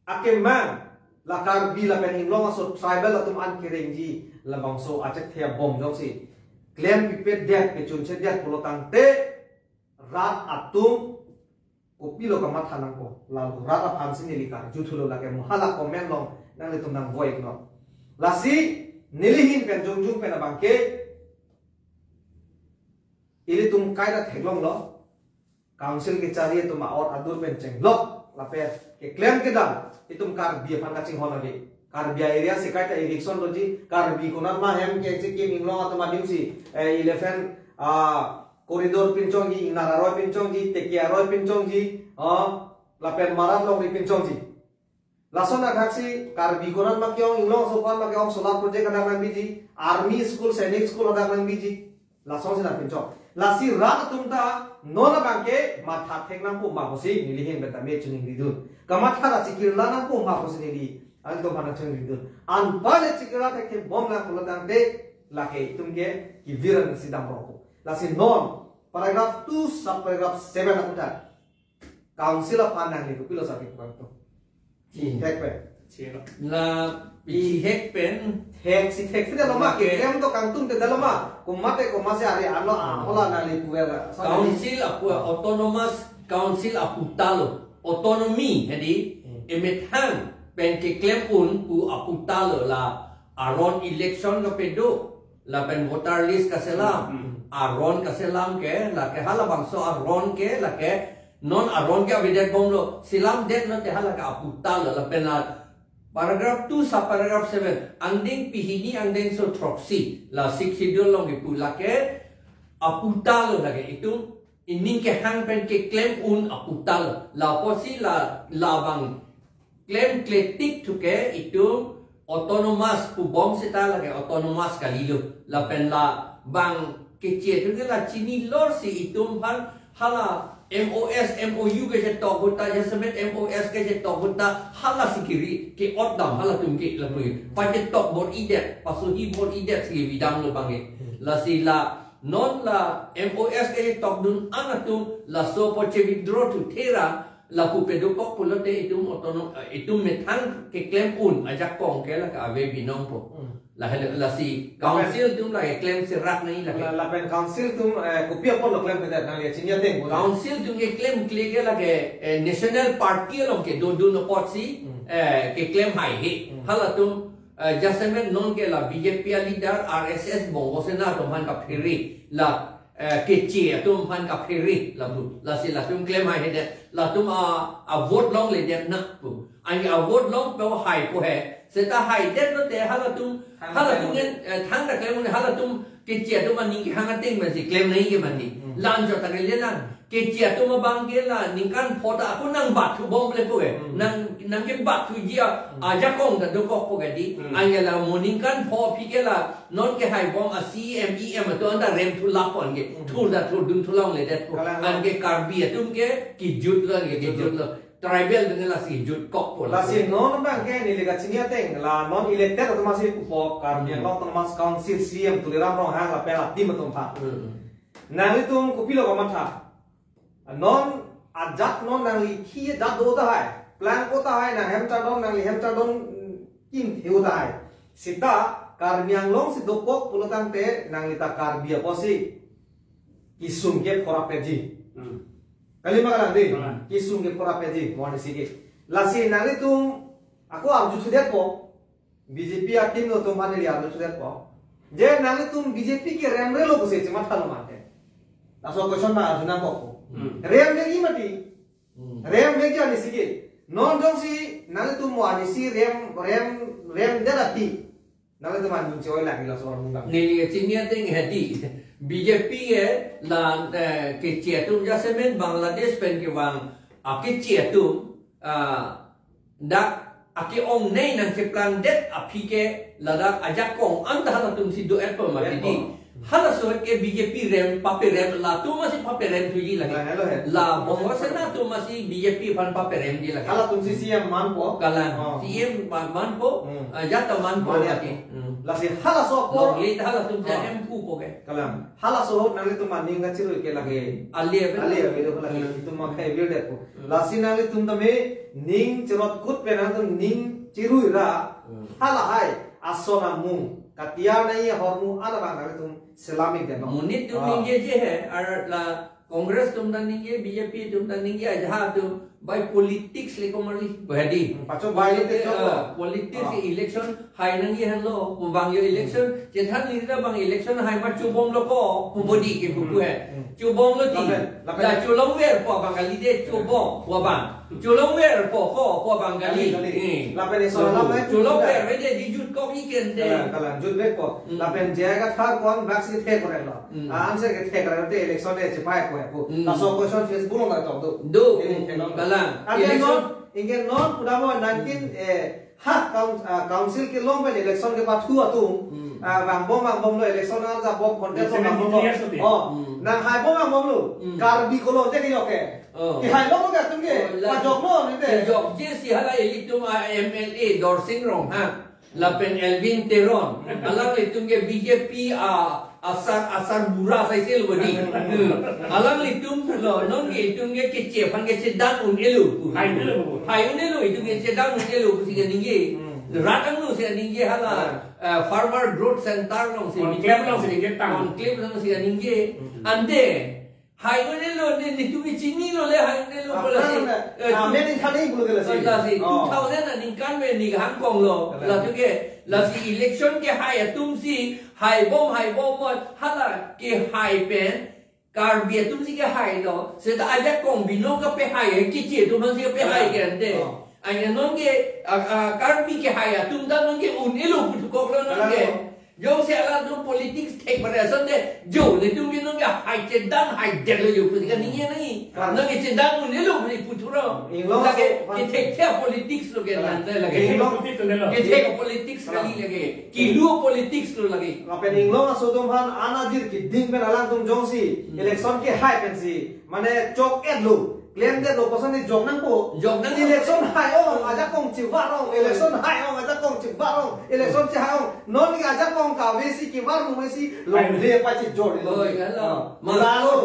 akemang, la Karbi lapen inglong aso tribal atum an kerengji, labangso achekthe abom jongsi klempipedet, pechunchedet pulo tangte rat atum kopilo kamatha nangpo, la rat aphansi neli karjuthulo lake mo hala comment along nanglitum nangvoi iknon. Lasi neli ahin pen jongjong pen abangke ilitum kaita theklonglo. Council kechari atum a-ot adur pen chenglok, lapen keklem kedam itum Karbi aphan kachinghon ave. Karbi area si kaita eviction doji, Karbi konat ma hem kechikim inglong atum adimsi, eh, eleven, ah, corridor pinchongji, Ingnar aroi pinchongji, Teke aroi pinchongji, oh, lapen Marat Longri pinchongji. Lason athaksi Karbi konat ma ke-ong, inglong aso aphan ma ke-ong, solar project adak nangbiji, army school, sainik school adak nangbiji. Lasonsi nangpinchok. Lasi rat atum ta non abangke matha thek nangpo ma pusi neli ahin pen tame choningridun. Kamatha ta chekirla nangpo ma pusi neli, anke to mana choningridun. Anpale chekirla thekthe bomlang pulo tangte lake itum ke kevir an si damrongpo. Lasi non paragraph two sub paragraph seven aputhak Council aphan nangli kopilo sa kipu kangtung? Hmm. Thek pen. Chelo. La pithek pen. Thek si thek si dalo ma, lake keklem to kangtung te dalo ma. Komat te komat si ari ano, ah, hola nangli puver la. So, nangli Council apu, ah, Autonomous Council aputa lo. Autonomy, hedi, hmm, emethang pen keklem un pu aputa lo la aron election kapado. Lapen voter list kaselam, hmm, aron kaselam ke, lake halabangso aron ke, lake non aron ke avedet bomlo, selamdetlo te halake aputa lo, lapen la paragraph two sub paragraph seven, angdeng pini angdengso throksi, la Sixth Schedule along kipu lake aputa lo lake itum, ining kehang pen keklem un aputa lo, la pusi la, labang klemkle tik thu ke itum autonomous pu bom seta lake autonomous kalilo. Lapen labang keche thu ke la chinilor si itum aphan hala M O S, M O U kechetok ahut ta, jasemet M O S kechetok ahut ta, hala si kiri, ke-ot dam halatum ke lapu. Pachetok bor-idet, pasohi bor-idet si kevi damlo abangke. Lasi la, non la M O S kechetok dun an atum, laso apot che-withdraw thu thera, lapu pedokok pulote itum autonom-, eh, itum methang keklem un ajakong ke lake ave binong po. Hmm. Lahelo lasi council atum lake klem serak nai lake. La, lapen council atum, eh, kopi apot lo klempedet nangli chini ateng po. Council atum keklemkle ke lake, eh, national party along kedodun apotsi, hmm, eh, keklem haihe. Hmm. Halatum, eh, jasemet non ke la B J P a-leader, R S S, Bongo Sena atum aphan kaphere. La eh, keche atum aphan kaphere lapu. Lasi latum klem haihedet. Latum a, a-vote longledet na pu. Anke a-vote longpo haipo he. Seta haidetlo te halatum, halatum ngen, eh, thangta klem un halatum, Keche atum aning kehang ateng pensi klem nangji ke mati. Hmm. La-an chot ta kele lang. Keche atum abang ke la ningkan pho ta ako nangbat thubom le po ke. Hmm. Nang, nangkebat thuji a, hmm, ajakong ta dokok po ke di. Hmm. Anke la mo ningkan pho aphi ke la non kehaibom a C E M, E M atum anta rem thu lap pon ke. Hmm. Thur ta thurdun thu longledet po. Kalang. Anke Karbi atum ke kejut lo, anke kejut lo. Tribal atum ke lasi jutkok po. Lasi non abang ke neli kachini ateng la non elected atum si pupo, Karbi Anglong Autonomous Council C E M Tuliram Ronghang lapen a-team atum aphan. Hmm. Nanglitum kopilo kamatha? Non ajat non nangli khi jat do tahai, plang ko tahai, nang hem chardon, nangli hem chardon, mm, kim theu tahai. Seta Karbi Anglong si dokok pulo tangte nangli ta Karbi apotsi kesung ke phora peji. Hmm. Kali ma kalang di? Kalang. Kesung ke phora peji, mo arnisi ke. Lasi nanglitum ako arju thudet po. B J P a-team atum aphan neli arju thudet po. Je nanglitum B J P ke remre lo pusi chematha lo mate. Laso question na arju nangkok po. Hmm. Remveji mati. Hmm. Remveji arnisi ke. Non jongsi nanglitum mo arnisi rem, rem, remdet ati, nanglitum aning choi lagi laso orang mungkam. Neli kachini ateng hedi. B J P ke la, eh, keche atum jasemet Bangladesh pen kevang akeche atum, ah, dak ake-ongnei nangcheplangdet aphi ke ladak ajakong anta halatum si do-et po mati di. Do-et po. Halaso ke B J P rem, paperem, latum masi paperem thuji lake. Nah, hello, he. La Bongosena atum masi B J P aphan paperemji lake. Halatum si C E M manpo. Kalang. Oh. C E M pa-, manpo, hmm, ah, jata manpo. Manpo. Lake. Hmm. Lasi halaso apor. Longle ta halatum si, oh, M P po ke. Kalang. Halaso ahut nanglitum aning kachirui ke lake. Ali ave. Ali ave do lake. Hmm. Itum makai bil det po. Hmm. Lasi nanglitum tame ning cherot kut pen nangtum ning chirui ra. Hmm. Halahai ason amung, katiar nai hormu alabang nanglitum selamik det non. Monit atum, ah, ningjeje he, ar la Congress atum ta ningje, B J P atum ta ningje, ajahak atum bai politics le komarli. Badi. Hmm, pacho bai le te chok, ah, lo. Politics, ah, ke election hai nangji henlo, pu bang yo election, hmm, chethan nirita bang election hai ma chobom lo ko, pu bodi ke pu, hmm, pu he. Hmm. Chobom lo ti. Lapen, lapen. La cholongver po abang kali de, chobom po abang. Cholongver po ko, po abang kali. Kali, kali. Hmm. Lapen eso, hmm, alam lain cholongver, sudah. Ve de di jutkok iken de. Kalang, kalang, jutvek po. Hmm. Lapen J I Kathar ko-an bak si the kore lo. Hmm. Ah, answer ke the kore te election de chepai ko ko. Hmm. Laso question Facebook along ta tok do. Do. Ini, hmm, kalang. Kalang. Ante election non, ingke non pudamo nineteen, hmm, eh, ha coun-, ah, council kelong pen election kepathu atum. Hmm. Ah, vangbom vangbom lo election arjabom contest, election vangbom lo. Fifteen years oti. Oh, hmm, nang haibom vangbom lo. Hmm. Karbi kolo te kejok ke. Oh. Kehai lo ke atum ke. Oh, la-, pajok lo nete. Kejokje si hala ilitum a-M L A Dorsing Ronghang. Lapen Elwin Teron. Alanglitum ke B J P a, asar, asar bura sai sel bodi. Hmm. Alanglitum lo, non ke itum ke keche aphan ke chedan un-elo. Hai un-elo. Hai un-elo, itum ke chedan un-elo pusi kaningje. Hmm. Rat angno si kaningje hala, hmm, eh, Farmer Growth Center along si. Conclave along si kaningje tang. Conclave along si kaningje. Hmm. Ante, hai un-elo ne, netum ke chinilo le, hai un-elo. Ah, pulo si, na, na. Eh, ah, tu-, men in khani pulo ke lasi. Lasi, oh, two thousand aningkan pen neli hangkong lo. Kalang. Latu ke, lasi election kehai atum si, haibom, haibom, hala kehai pen, Karbi atum si kehai lo, seta ajakong binong kapehai, keche atum si kapehai, ah, ke ante. Oh. Anya non ke, a, a, Karbi kehai atum ta non ke un-elo puthukok lo non ke. Kalang. Jongsi halatum politics thek pada ason de, jo, netum ke non ke hai chedan haidet lo jo, pusi kaningje nangji. Kalang. Non ke chedan un-elo pusi puthuro. Inglong lake, aso, kethekthe politics lo ke, kalang, nang te lake. Inglong. Kethekthe politics, kalang, kali lake. Kilu politics lo lake. Lapen inglong aso atum aphan anajir keding pen alangtum jongsi, hmm, election kehai pensi, mane chok-et lo, klemdet lo, koson ni jok nangpo. Jok nangpo. Election hai ong, ajakong chivar ong, election hai ong, ajakong chivar ong, election chehai ong. Non ni ajakong kave si kivar mumai si longle pachijor lo. Oi, hello. Ah, mas-, lalo.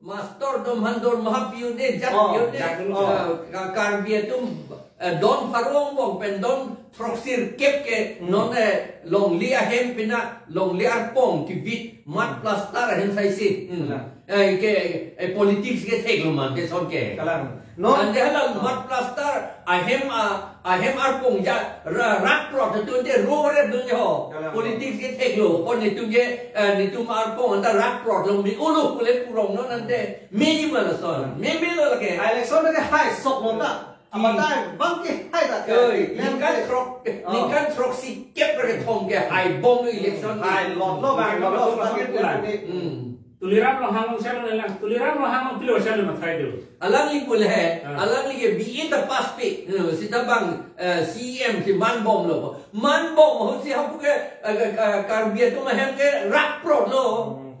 Mastor atum aphan dormaha pi-un-e, jat, oh, pi-un-e, jat, oh, eh, Ka-, Karbi atum, eh, don pharo angbong pen don throksirkep ke, hmm, non, eh, longle ahem pina, longle arpong kivit, mud plaster ahem saisi. Hmm. Kalang. Eh, ke, eh, politics kethek lo mate ason ke. Kalang. Non. Ante hala mud plaster ahem a, ahem arpong ja ra-, rak prot atum te ro re dun jo. Kalang. Politics kethek lo. Ko netum ke, eh, netum arpong anta rak prot lo me-olo pule purong non ante. Meji ma lason. Meme lo lake. Election ke hai sok lo ta. Hmm. Apatai bang kehai ta Oi, ningkan throk, ningkan throksi kep ra kethom ke haibom election. Hai, lot lo bang, lot lo, lot lo. Hmm. Tuliram Ronghang along salo nelang. Tuliram Ronghang along pilo salo mathai do. Alangli pule he, ah, alangli ke B A ta pass pe. Hmm, sita bang, eh, C E M si manbomlo. Manbom ho si hapu ke, eh, ke, ke, Karbi atum ahem ke rakprot lo.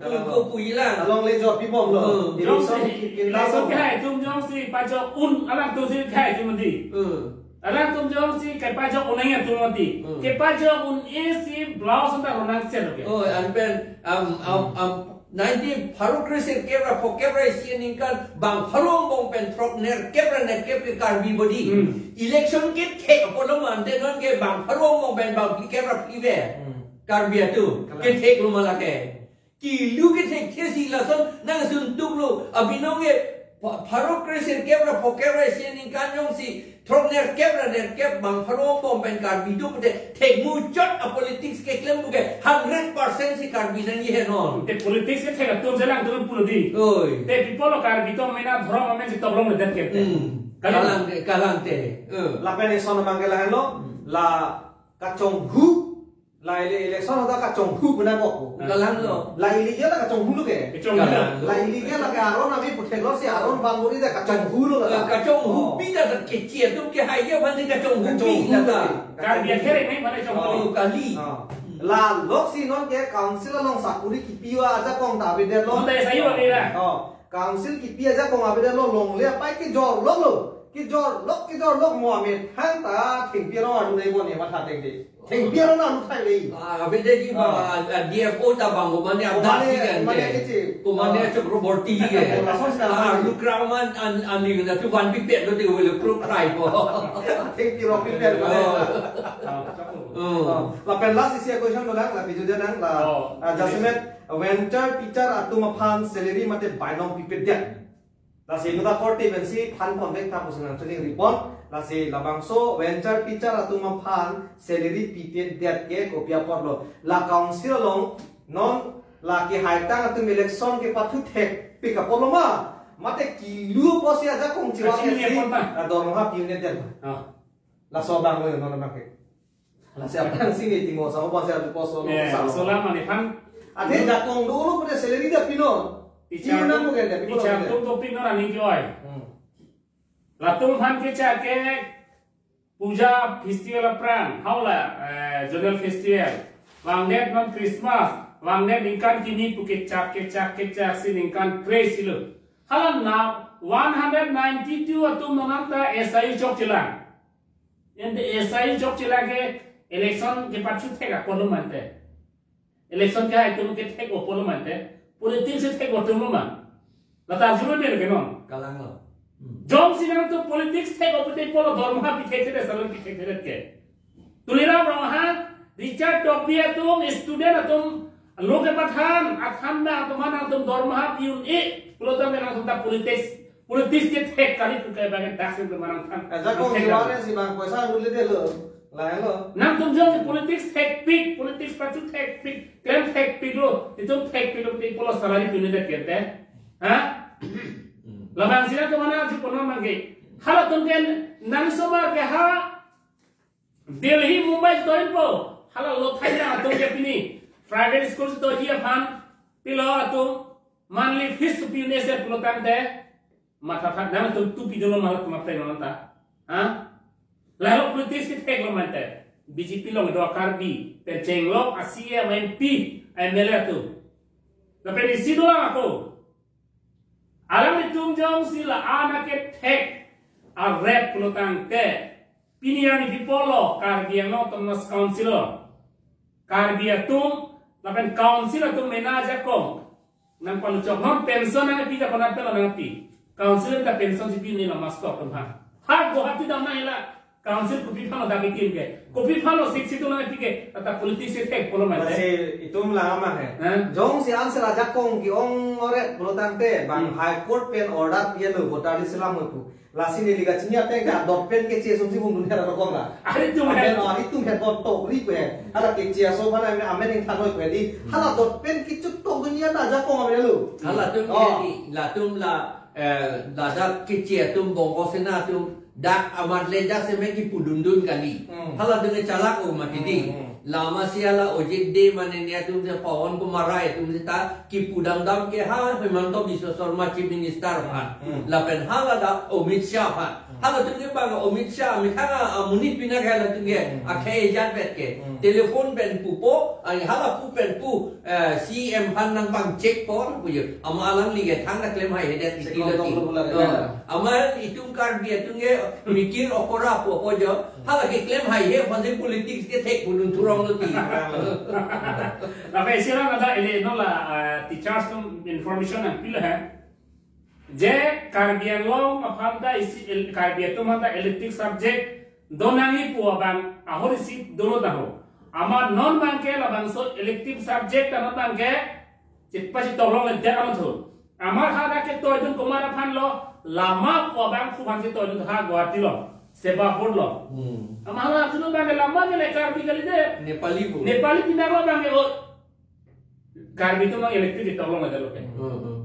Hmm, ko, ko puilang. Along le jor pibomlo. Hmm. Jongsi, election ke hai atum jongsi pajok un, alangtum si hai atum mati. Hmm. Alangtum jongsi kepajok un-e atum mati. Hmm. Kepajok un-e si blouse ta ronang sel ke. Oh, anpen, um, um, um, nineteen pharo kre sirkep ra phokep ra isi aningkan bang pharo angbong pen throk nerkep ra nerkep ke Karbi body. Hmm. Election kethek apotlo mante non ke bang pharo angbong pen bang phlikep ra phlive. Hmm. Karbi atum. Kalang. Ketheklo ma lake. Kilu kethekthe si lason nangsun tuklo. Abinong ke pha-, pharo kre sirkep ra phokep ra isi aningkan jongsi throk nerkep ra nerkep bang pharo angbong pen Karbi do pute thekmuchot a politics keklem puke hundred percent si Karbi nangji he non. Te politics kethek atum selang turun pulo di. Oi. Te people lo Karbi atum mena dhorom amen si toklongledet ke te. Hmm. Kalang. Kalang te, kalang te. Eh. Lapen eson amang ke lahenlo, hmm, la kachonghu, la ele-, election ada kachonghu puna kok. Kalanglo. La illegal la kachonghu lo ke. Kachonghu. Kalang. La illegal la ke aron ami puthek lo si aron bang bori da kachonghu lo la. Kachonghu. Oh. Pi ta kechia tu ke hai ya mandi kachonghu pi kachonghu la ta. Lo ke. Karbi akhir ini mana kachonghu. Oh, kali. Oh. La lok si non ke council along sakuri kipi ajakong ta avedet lo. Lo ta S I U avedet. Oh. Council kipi ajakong avedet lo longle apai kejor lok lo. Kejor lok, kejor lok mo amethang ta thengpi arong alu nai mo ne matha thengde. Thengpi arong alu thai le. Ah, avedet ji ba, ah, D F O ta bang ko mane, ko mane, abdasi kan mane de. Kecil. Ko mane, ah, Chakraborty ke. Lason sila ah, mane. Lu kraman an, an ni na tu van pipet lo de lo kruk krai ko. Thengpi arong pipet ko. Oh. Oh. Oh. Lapen last isi a question ko lang, la video dia nang, la, oh, ah, jasemet venture teacher atum aphan salary mate bainong pipedet. Lasi inut akorte pensi than ponvek tha pusi nangchoningri pon. Lasi labangso venture teacher atum aphan salary pipedet ke kopi apotlo. La council along non la kehaitang atum election kepathu thekpik apotlo ma. Mate kilu apotsi ajakong chiwa. Lasi ke ini si apot ma? La dormoha pi-un'edet ma. Ah. Laso abang lo non abang ke. Lasi aphrangsi ne timo sa oba sa poso lo. Eh, sa lo. Sola mane phan. Ate jakong dolo pute salary ta pinon. Teacher. Pinon atum, mo ke, pinon teacher atum ke. Tum to pinon aning ke oi. Hmm. Latum aphan kechak ke puja festival aphrang, hau la, eh, zonal festival. Vangdet non Christmas, vangdet ningkan kimi pu kechak, kechak, kechak si ningkan kre-isi lo. Hala na one hundred ninety-two atum nonang ta S I U chokchelang. Ante S I U chokchelang ke election kepathu thek apotlo mante. Election ke hai atum kethek apotlo mante. Politics si thek atum lo ma. Lata juru bel ke non. Kalanglo. Hmm. Jongsi nangtum politics thek apot te pulo dormoha pithekthedet, salary pithekthedet ke. Tuliram Ronghang, Richard Tokbi atum, student atum, lo kepathan, athan na atum, nangtum dormoha pi-un-e, pulo tangte nangtum ta politics, politics kethek kali pu ke bang dak sim ke manang than. Ajakong jiware si bang poisa nule de lo, lahenlo. Nangtum jongsi politics thekpik, politics pathu thekpik, klem thekpik lo, itum thekpik lo, pi pulo salary pi-un'edet ke te. Ha? Hmm. Labangsi nangtum mana ji kono mangke. Halatum ke nang somar ke ha Delhi, Mumbai doinpo. Hala lo thai na atum ke pini private school doji aphan pilo atum monthly fees pi-un-e se pulo tangte matha tha nangtum tu pidunlo ma halatum apply non ta. Ha? Lahelo politics ketheklo mante. B J P along do Karbi, pen chenglok a C E M, M P, M L A atum. Lapen isi dolang ako. Alanglitum jongsi la-an akethek arep pulo tangte pini arni pi pulo Karbi Anglong Autonomous Council lo. Karbi atum lapen council atum mena ajakong nangpalochok non pension nangpi ta konat pelo nangpi. Council ta pension si pi-un-e la mask atum ha. Ha Guwahati damnang hela. Council kopi aphanlo dak ikim ke? Kopi aphanlo sik situ nangpi ke? Tata politics si thek pulo mante. Lasi itum lang amang he. Hah? Jongsi answer ajakong ke-ong ore pulo tangte bang, hmm, High Court pen order pi-etlo voter list selam pu. Lasi neli kachini ateng ke adot pen keche asonsi bung dunher arokong la. Ari tum he. Amen, ari tum he bot tok ri pe. Hala keche aso aphan amen, amen ingthan noi pe di. Hala dot pen keche tok dunia ta ajakong amen lo. Halatum, oh, ke di, latum la, eh, ladak keche atum Bongo Sena atum Dak amat le ja seme kipudundun kali. Hmm. Hala dunge chalak o mati di. Hmm, hmm. Lama si hala Ojit Dey mane ni atum si Pawan Kumar Rai atum seta kipudamdam ke ha Himanta Biswa Sarma Chief Minister aphan. Hmm. Lapen hala dak Amit Shah aphan. Hmm. Halatum ke bang Amit Shah, Amit Shah amonit pinak halatum ke. Hmm. Akhei ejat bet ke. Hmm. Telephone pen pupo, ai hala pu pen pu, eh, C M aphan nangpangcheck po pujo. Ama alangli ke thangta klem haihedet. Check iti lo tong ti. Lo pula. Oh. Amat itum Karbi atum ke mikir okora pu apo jo. Hala keklem haihe aphansi politics ke thekpudun thurong lo ti. Lapen isi alam ada ili non la, eh, teachers atum information nangpilo he. Je Karbi Anglong aphan ta isi el-, Karbi atum aphan ta elective subject do nangji pu abang ahorsi dolo ta ho. Amat non abang ke labangso elective subject ta non abang ke chit pachitolong le dia amat ho. Amat ha dak ketoidun komat aphan lo, lama pu abang pu aphansi toidun ha Guwahati lo, Seva Board lo. Hmm. Amat hala atum abang ke lama ke le Karbi kali de. Nepali pu. Nepali pinak lo abang ke o. Karbi atum abang elective tolong aja lo ke. Hmm, hmm.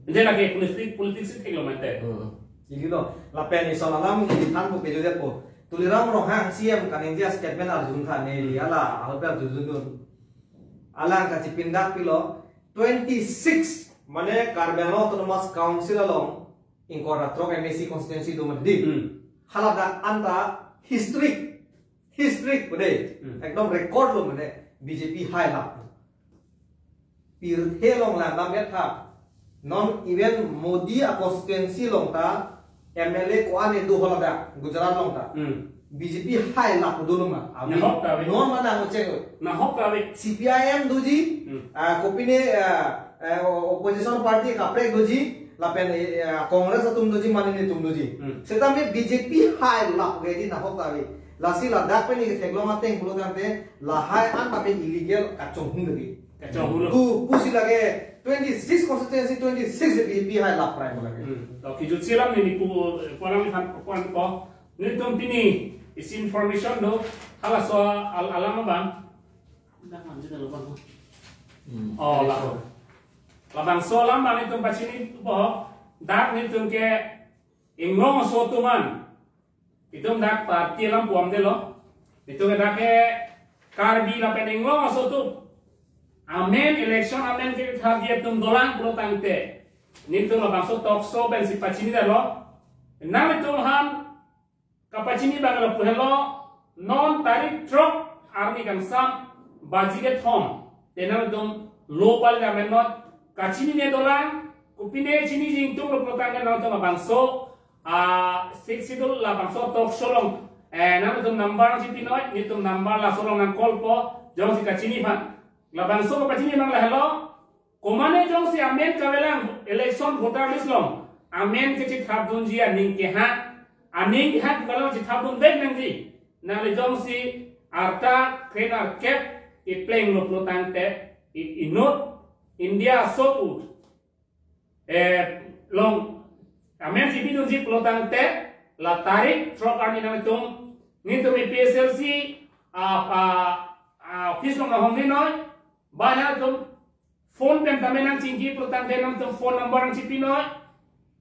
Jadi lake politik, politik si thek lo mate. Hmm. Ili lo, lapen ison alam kethan pu pejo det po. Tuliram Ronghang C M kaningje statement arjuntha neli hala ahut arjudun. Alang kachipindak pilo, twenty-six, mane Karbi Anglong Autonomous Council along ingkoi ra throk M A C constituency do mati. Hmm. Hala dak anta historic, historic pu de. Hmm. Ekdom record lo mane B J P hailap. Pirthe along langdam ya tha. Non even Modi a constituency along ta M L A ko-an do hala dak Gujarat along ta. Hmm. B J P hailap dolo ma. Avi. Nahok ta avi. Non mana ngoceng. Nahok ta avi. C P I M doji, hmm, ah, kopine, ah, eh, o-, opposition party kaprek doji, lapen, eh, eh, Congress atum doji, mane netum doji. Hmm. Setame B J P hailap ke di nahok ta avi. Lasi ladak pen ni theklong ateng pulo tangte lahai an tame illegal kachonghong lagi. Kachonghong lo. Tu pusi lake twenty-six constituency, twenty-six B J P hailap prai lake. Hmm. To kijut si alam neli pu, pu alam aphan pu an ko. Netum pini isi information do, halaso al-, alam abang. Dak manjir lo bang. Hmm. Oh, la. Labangso alam abang netum pachini po, dak netum ke Inglong aso atum an. Itum dak party alam pu amde lo. Itum dak ke Karbi lapen Inglong aso atum. Amen election amen kethapji atum dolang pulo tangte. Netum labangso talk show pensi pachini det lo. Nangtum aphan kapachini abang lapu helo, non tarik throk arni kangsam baji kethom. Te nangtum lo pali amen non kachinine dolang, kopine chiniji ingtung lo pulo tangte nangtum labangso, ah, Sixth Schedule labangso talk show along, eh, nangtum number nangchipinoi, netum number laso along nang call po, jongsi kachini aphan. Labangso kapachini abang lahelo, komane jongsi amen kavelang election voter list along, amen kechethapdunji aning kehang, aning kehang pu alam chethapdun vek nangji. Nangli jongsi arta kre-nerkep kepleng lo pulo tangte, i-, inut India aso pu, eh, along amen chipidunji pulo tangte, la tarik throk arni nangtum, netum A P H L C, ah, ah, ah, office along nanghumri noi, ba nangtum phone pen tame nangchingki pulo tangte nangtum phone number nangchipinoi.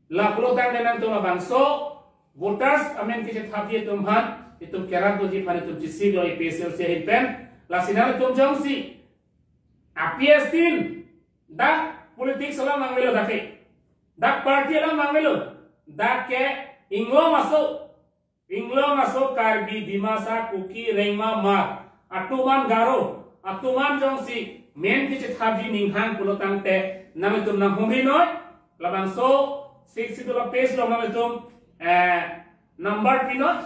La pulo tangte nangtum labangso voters amen kechethapji atum aphan, itum kerapdunji aphan itum chesik lo A P H L C ahin pen. Lasi nangtum jongsi A P S tin, dak politics alam nangvelo dak ke. Dak party alam nangvelo. Dak ke Inglong aso, Inglong aso Karbi, Dimasa, Kuki, Rengma, Hmar, atum an Garo, atum an jongsi amen kechethapji aning hang pulo tangte nangtum nanghumri noi, labangso Sixth Schedule office along nangtum, eh, number pinoi,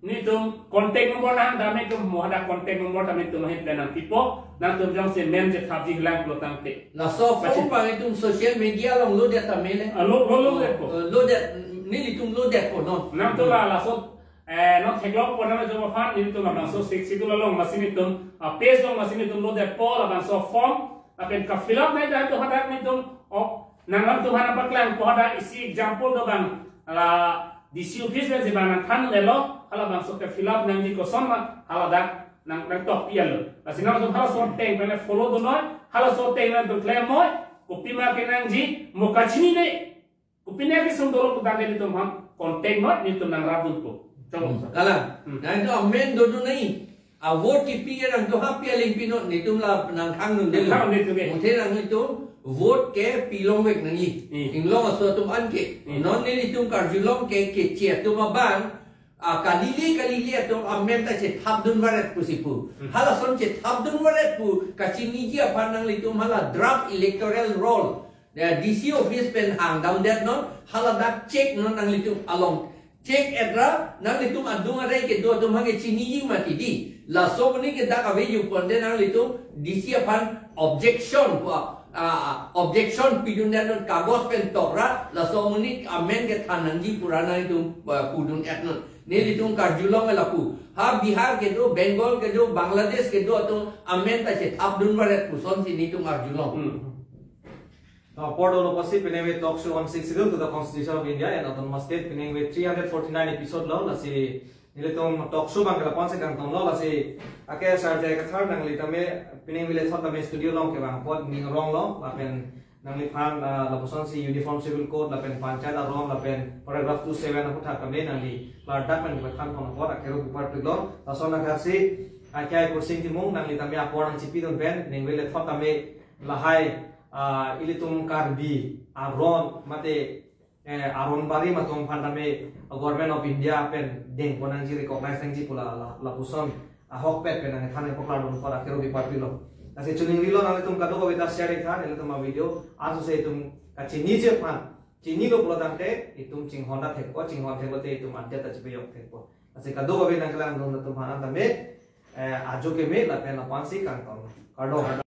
netum contact number nang dame tum mo hadak contact number tame tum ahin pen nangpipo, nangtum jongsi amen chethapji lang pulo tangte. Laso form pachini abang itum social media along lodet tame le. Ah, lo, lo, lodet po. Eh, lodet, nelitum lodet po, no? Nangtum la, laso, eh, non theklong po nangtum aphan, netum labangso Sixth Schedule along masi netum, ah, page along masi netum lodet po, labangso form, lapen ka-fill up nai dak tu hadak netum, oh, nangtum aphan nangpaklang po hadak isi example do abang, la D C office pen si abang nangthan lelo, halabangso ke-fill up nangji koson ma, haladak nang, nangtok pian lo. Lasi nangtum halaso ateng pen follow dunnoi, halaso ateng nangtum klemnoi, kopima kenangji, mo kachinine, kopine kesung dolo pu tangte netum aphan, Contact not, nelitum nangrapdunpo. Chong. Hmm. Kalang. Hmm. Nangtum amen dodun nangji. A vote kipi ke nangtum happy aling pinon, nelitum la nangkhang dundelo. Nangkhang dundelo. Muthe nanglitum vote ke pilongvek nangji. Hmm. Inglong aso atum anke. Hmm. Non nelitum karjulong ke keche atum abang, a, kalili kalili atum amen ta chethapdun varet pusi pu. Hmm. Halason chethapdun varet pu kachiniji aphan nanglitum hala draft electoral roll, eh, D C office pen hangdamdet non, hala dak check non nanglitum along. Check-et ra nanglitum adung adai kedo atum hangke chiniji mati di. Laso amonit ke dak ave ju ponte nanglitum D C aphan objection pu, a, a, objection pidundet non, kagos pen tok ra laso amonit amen kethan nangji pu ra nanglitum, a, pudun-et non. Nelitum karjulong lapu. Ha Bihar kedo, Bengal kedo, Bangladesh kedo atum amen ta chethapdun varet pusonsi nelitum arjulong. Hmm. Now, apor dolo apotsi pining ave talk show on Sixth Schedule to the Constitution of India and Autonomous State, pining ave three hundred forty-nine episode lo, lasi nelitum talk show abang ke lapu-ansi kangtonlo, lasi ake Sir J I Kathar nangli tame pining ave lethot tame studio along kevang apot ning aronglo, lapen nangliphan, ah, lapusonsi Uniform Civil Code, lapen Panchayat aron, lapen paragraph two seven aputhak tame nangli klardak pen kepathanpon apot akero kepar pik lo. Lason agarsi, ah, K I Kursing Timung nangli tame apor nangchipidun pen, pining ave lethot tame lahai, ah, ilitum Karbi aron mate, eh, aron barim atum aphan tame Government of India pen dengpon nangji, recognize nangji pu la, la, lapuson ahokpet pen nangthan nangpaklardun apot akero kepar pik lo. Lasi choningrilo nanglitum kadokave ta share ik tha, ilitum avideo arsose itum kachiniji aphan chinilo pulo tangte itum chinghon ta thekpo, chinghon thekpo te itum adet ta chipejok thekpo. Lasi kadokave nangkelangdun atum aphan tame, eh, ajo keme lapen lapu-ansi kangton. Kardom.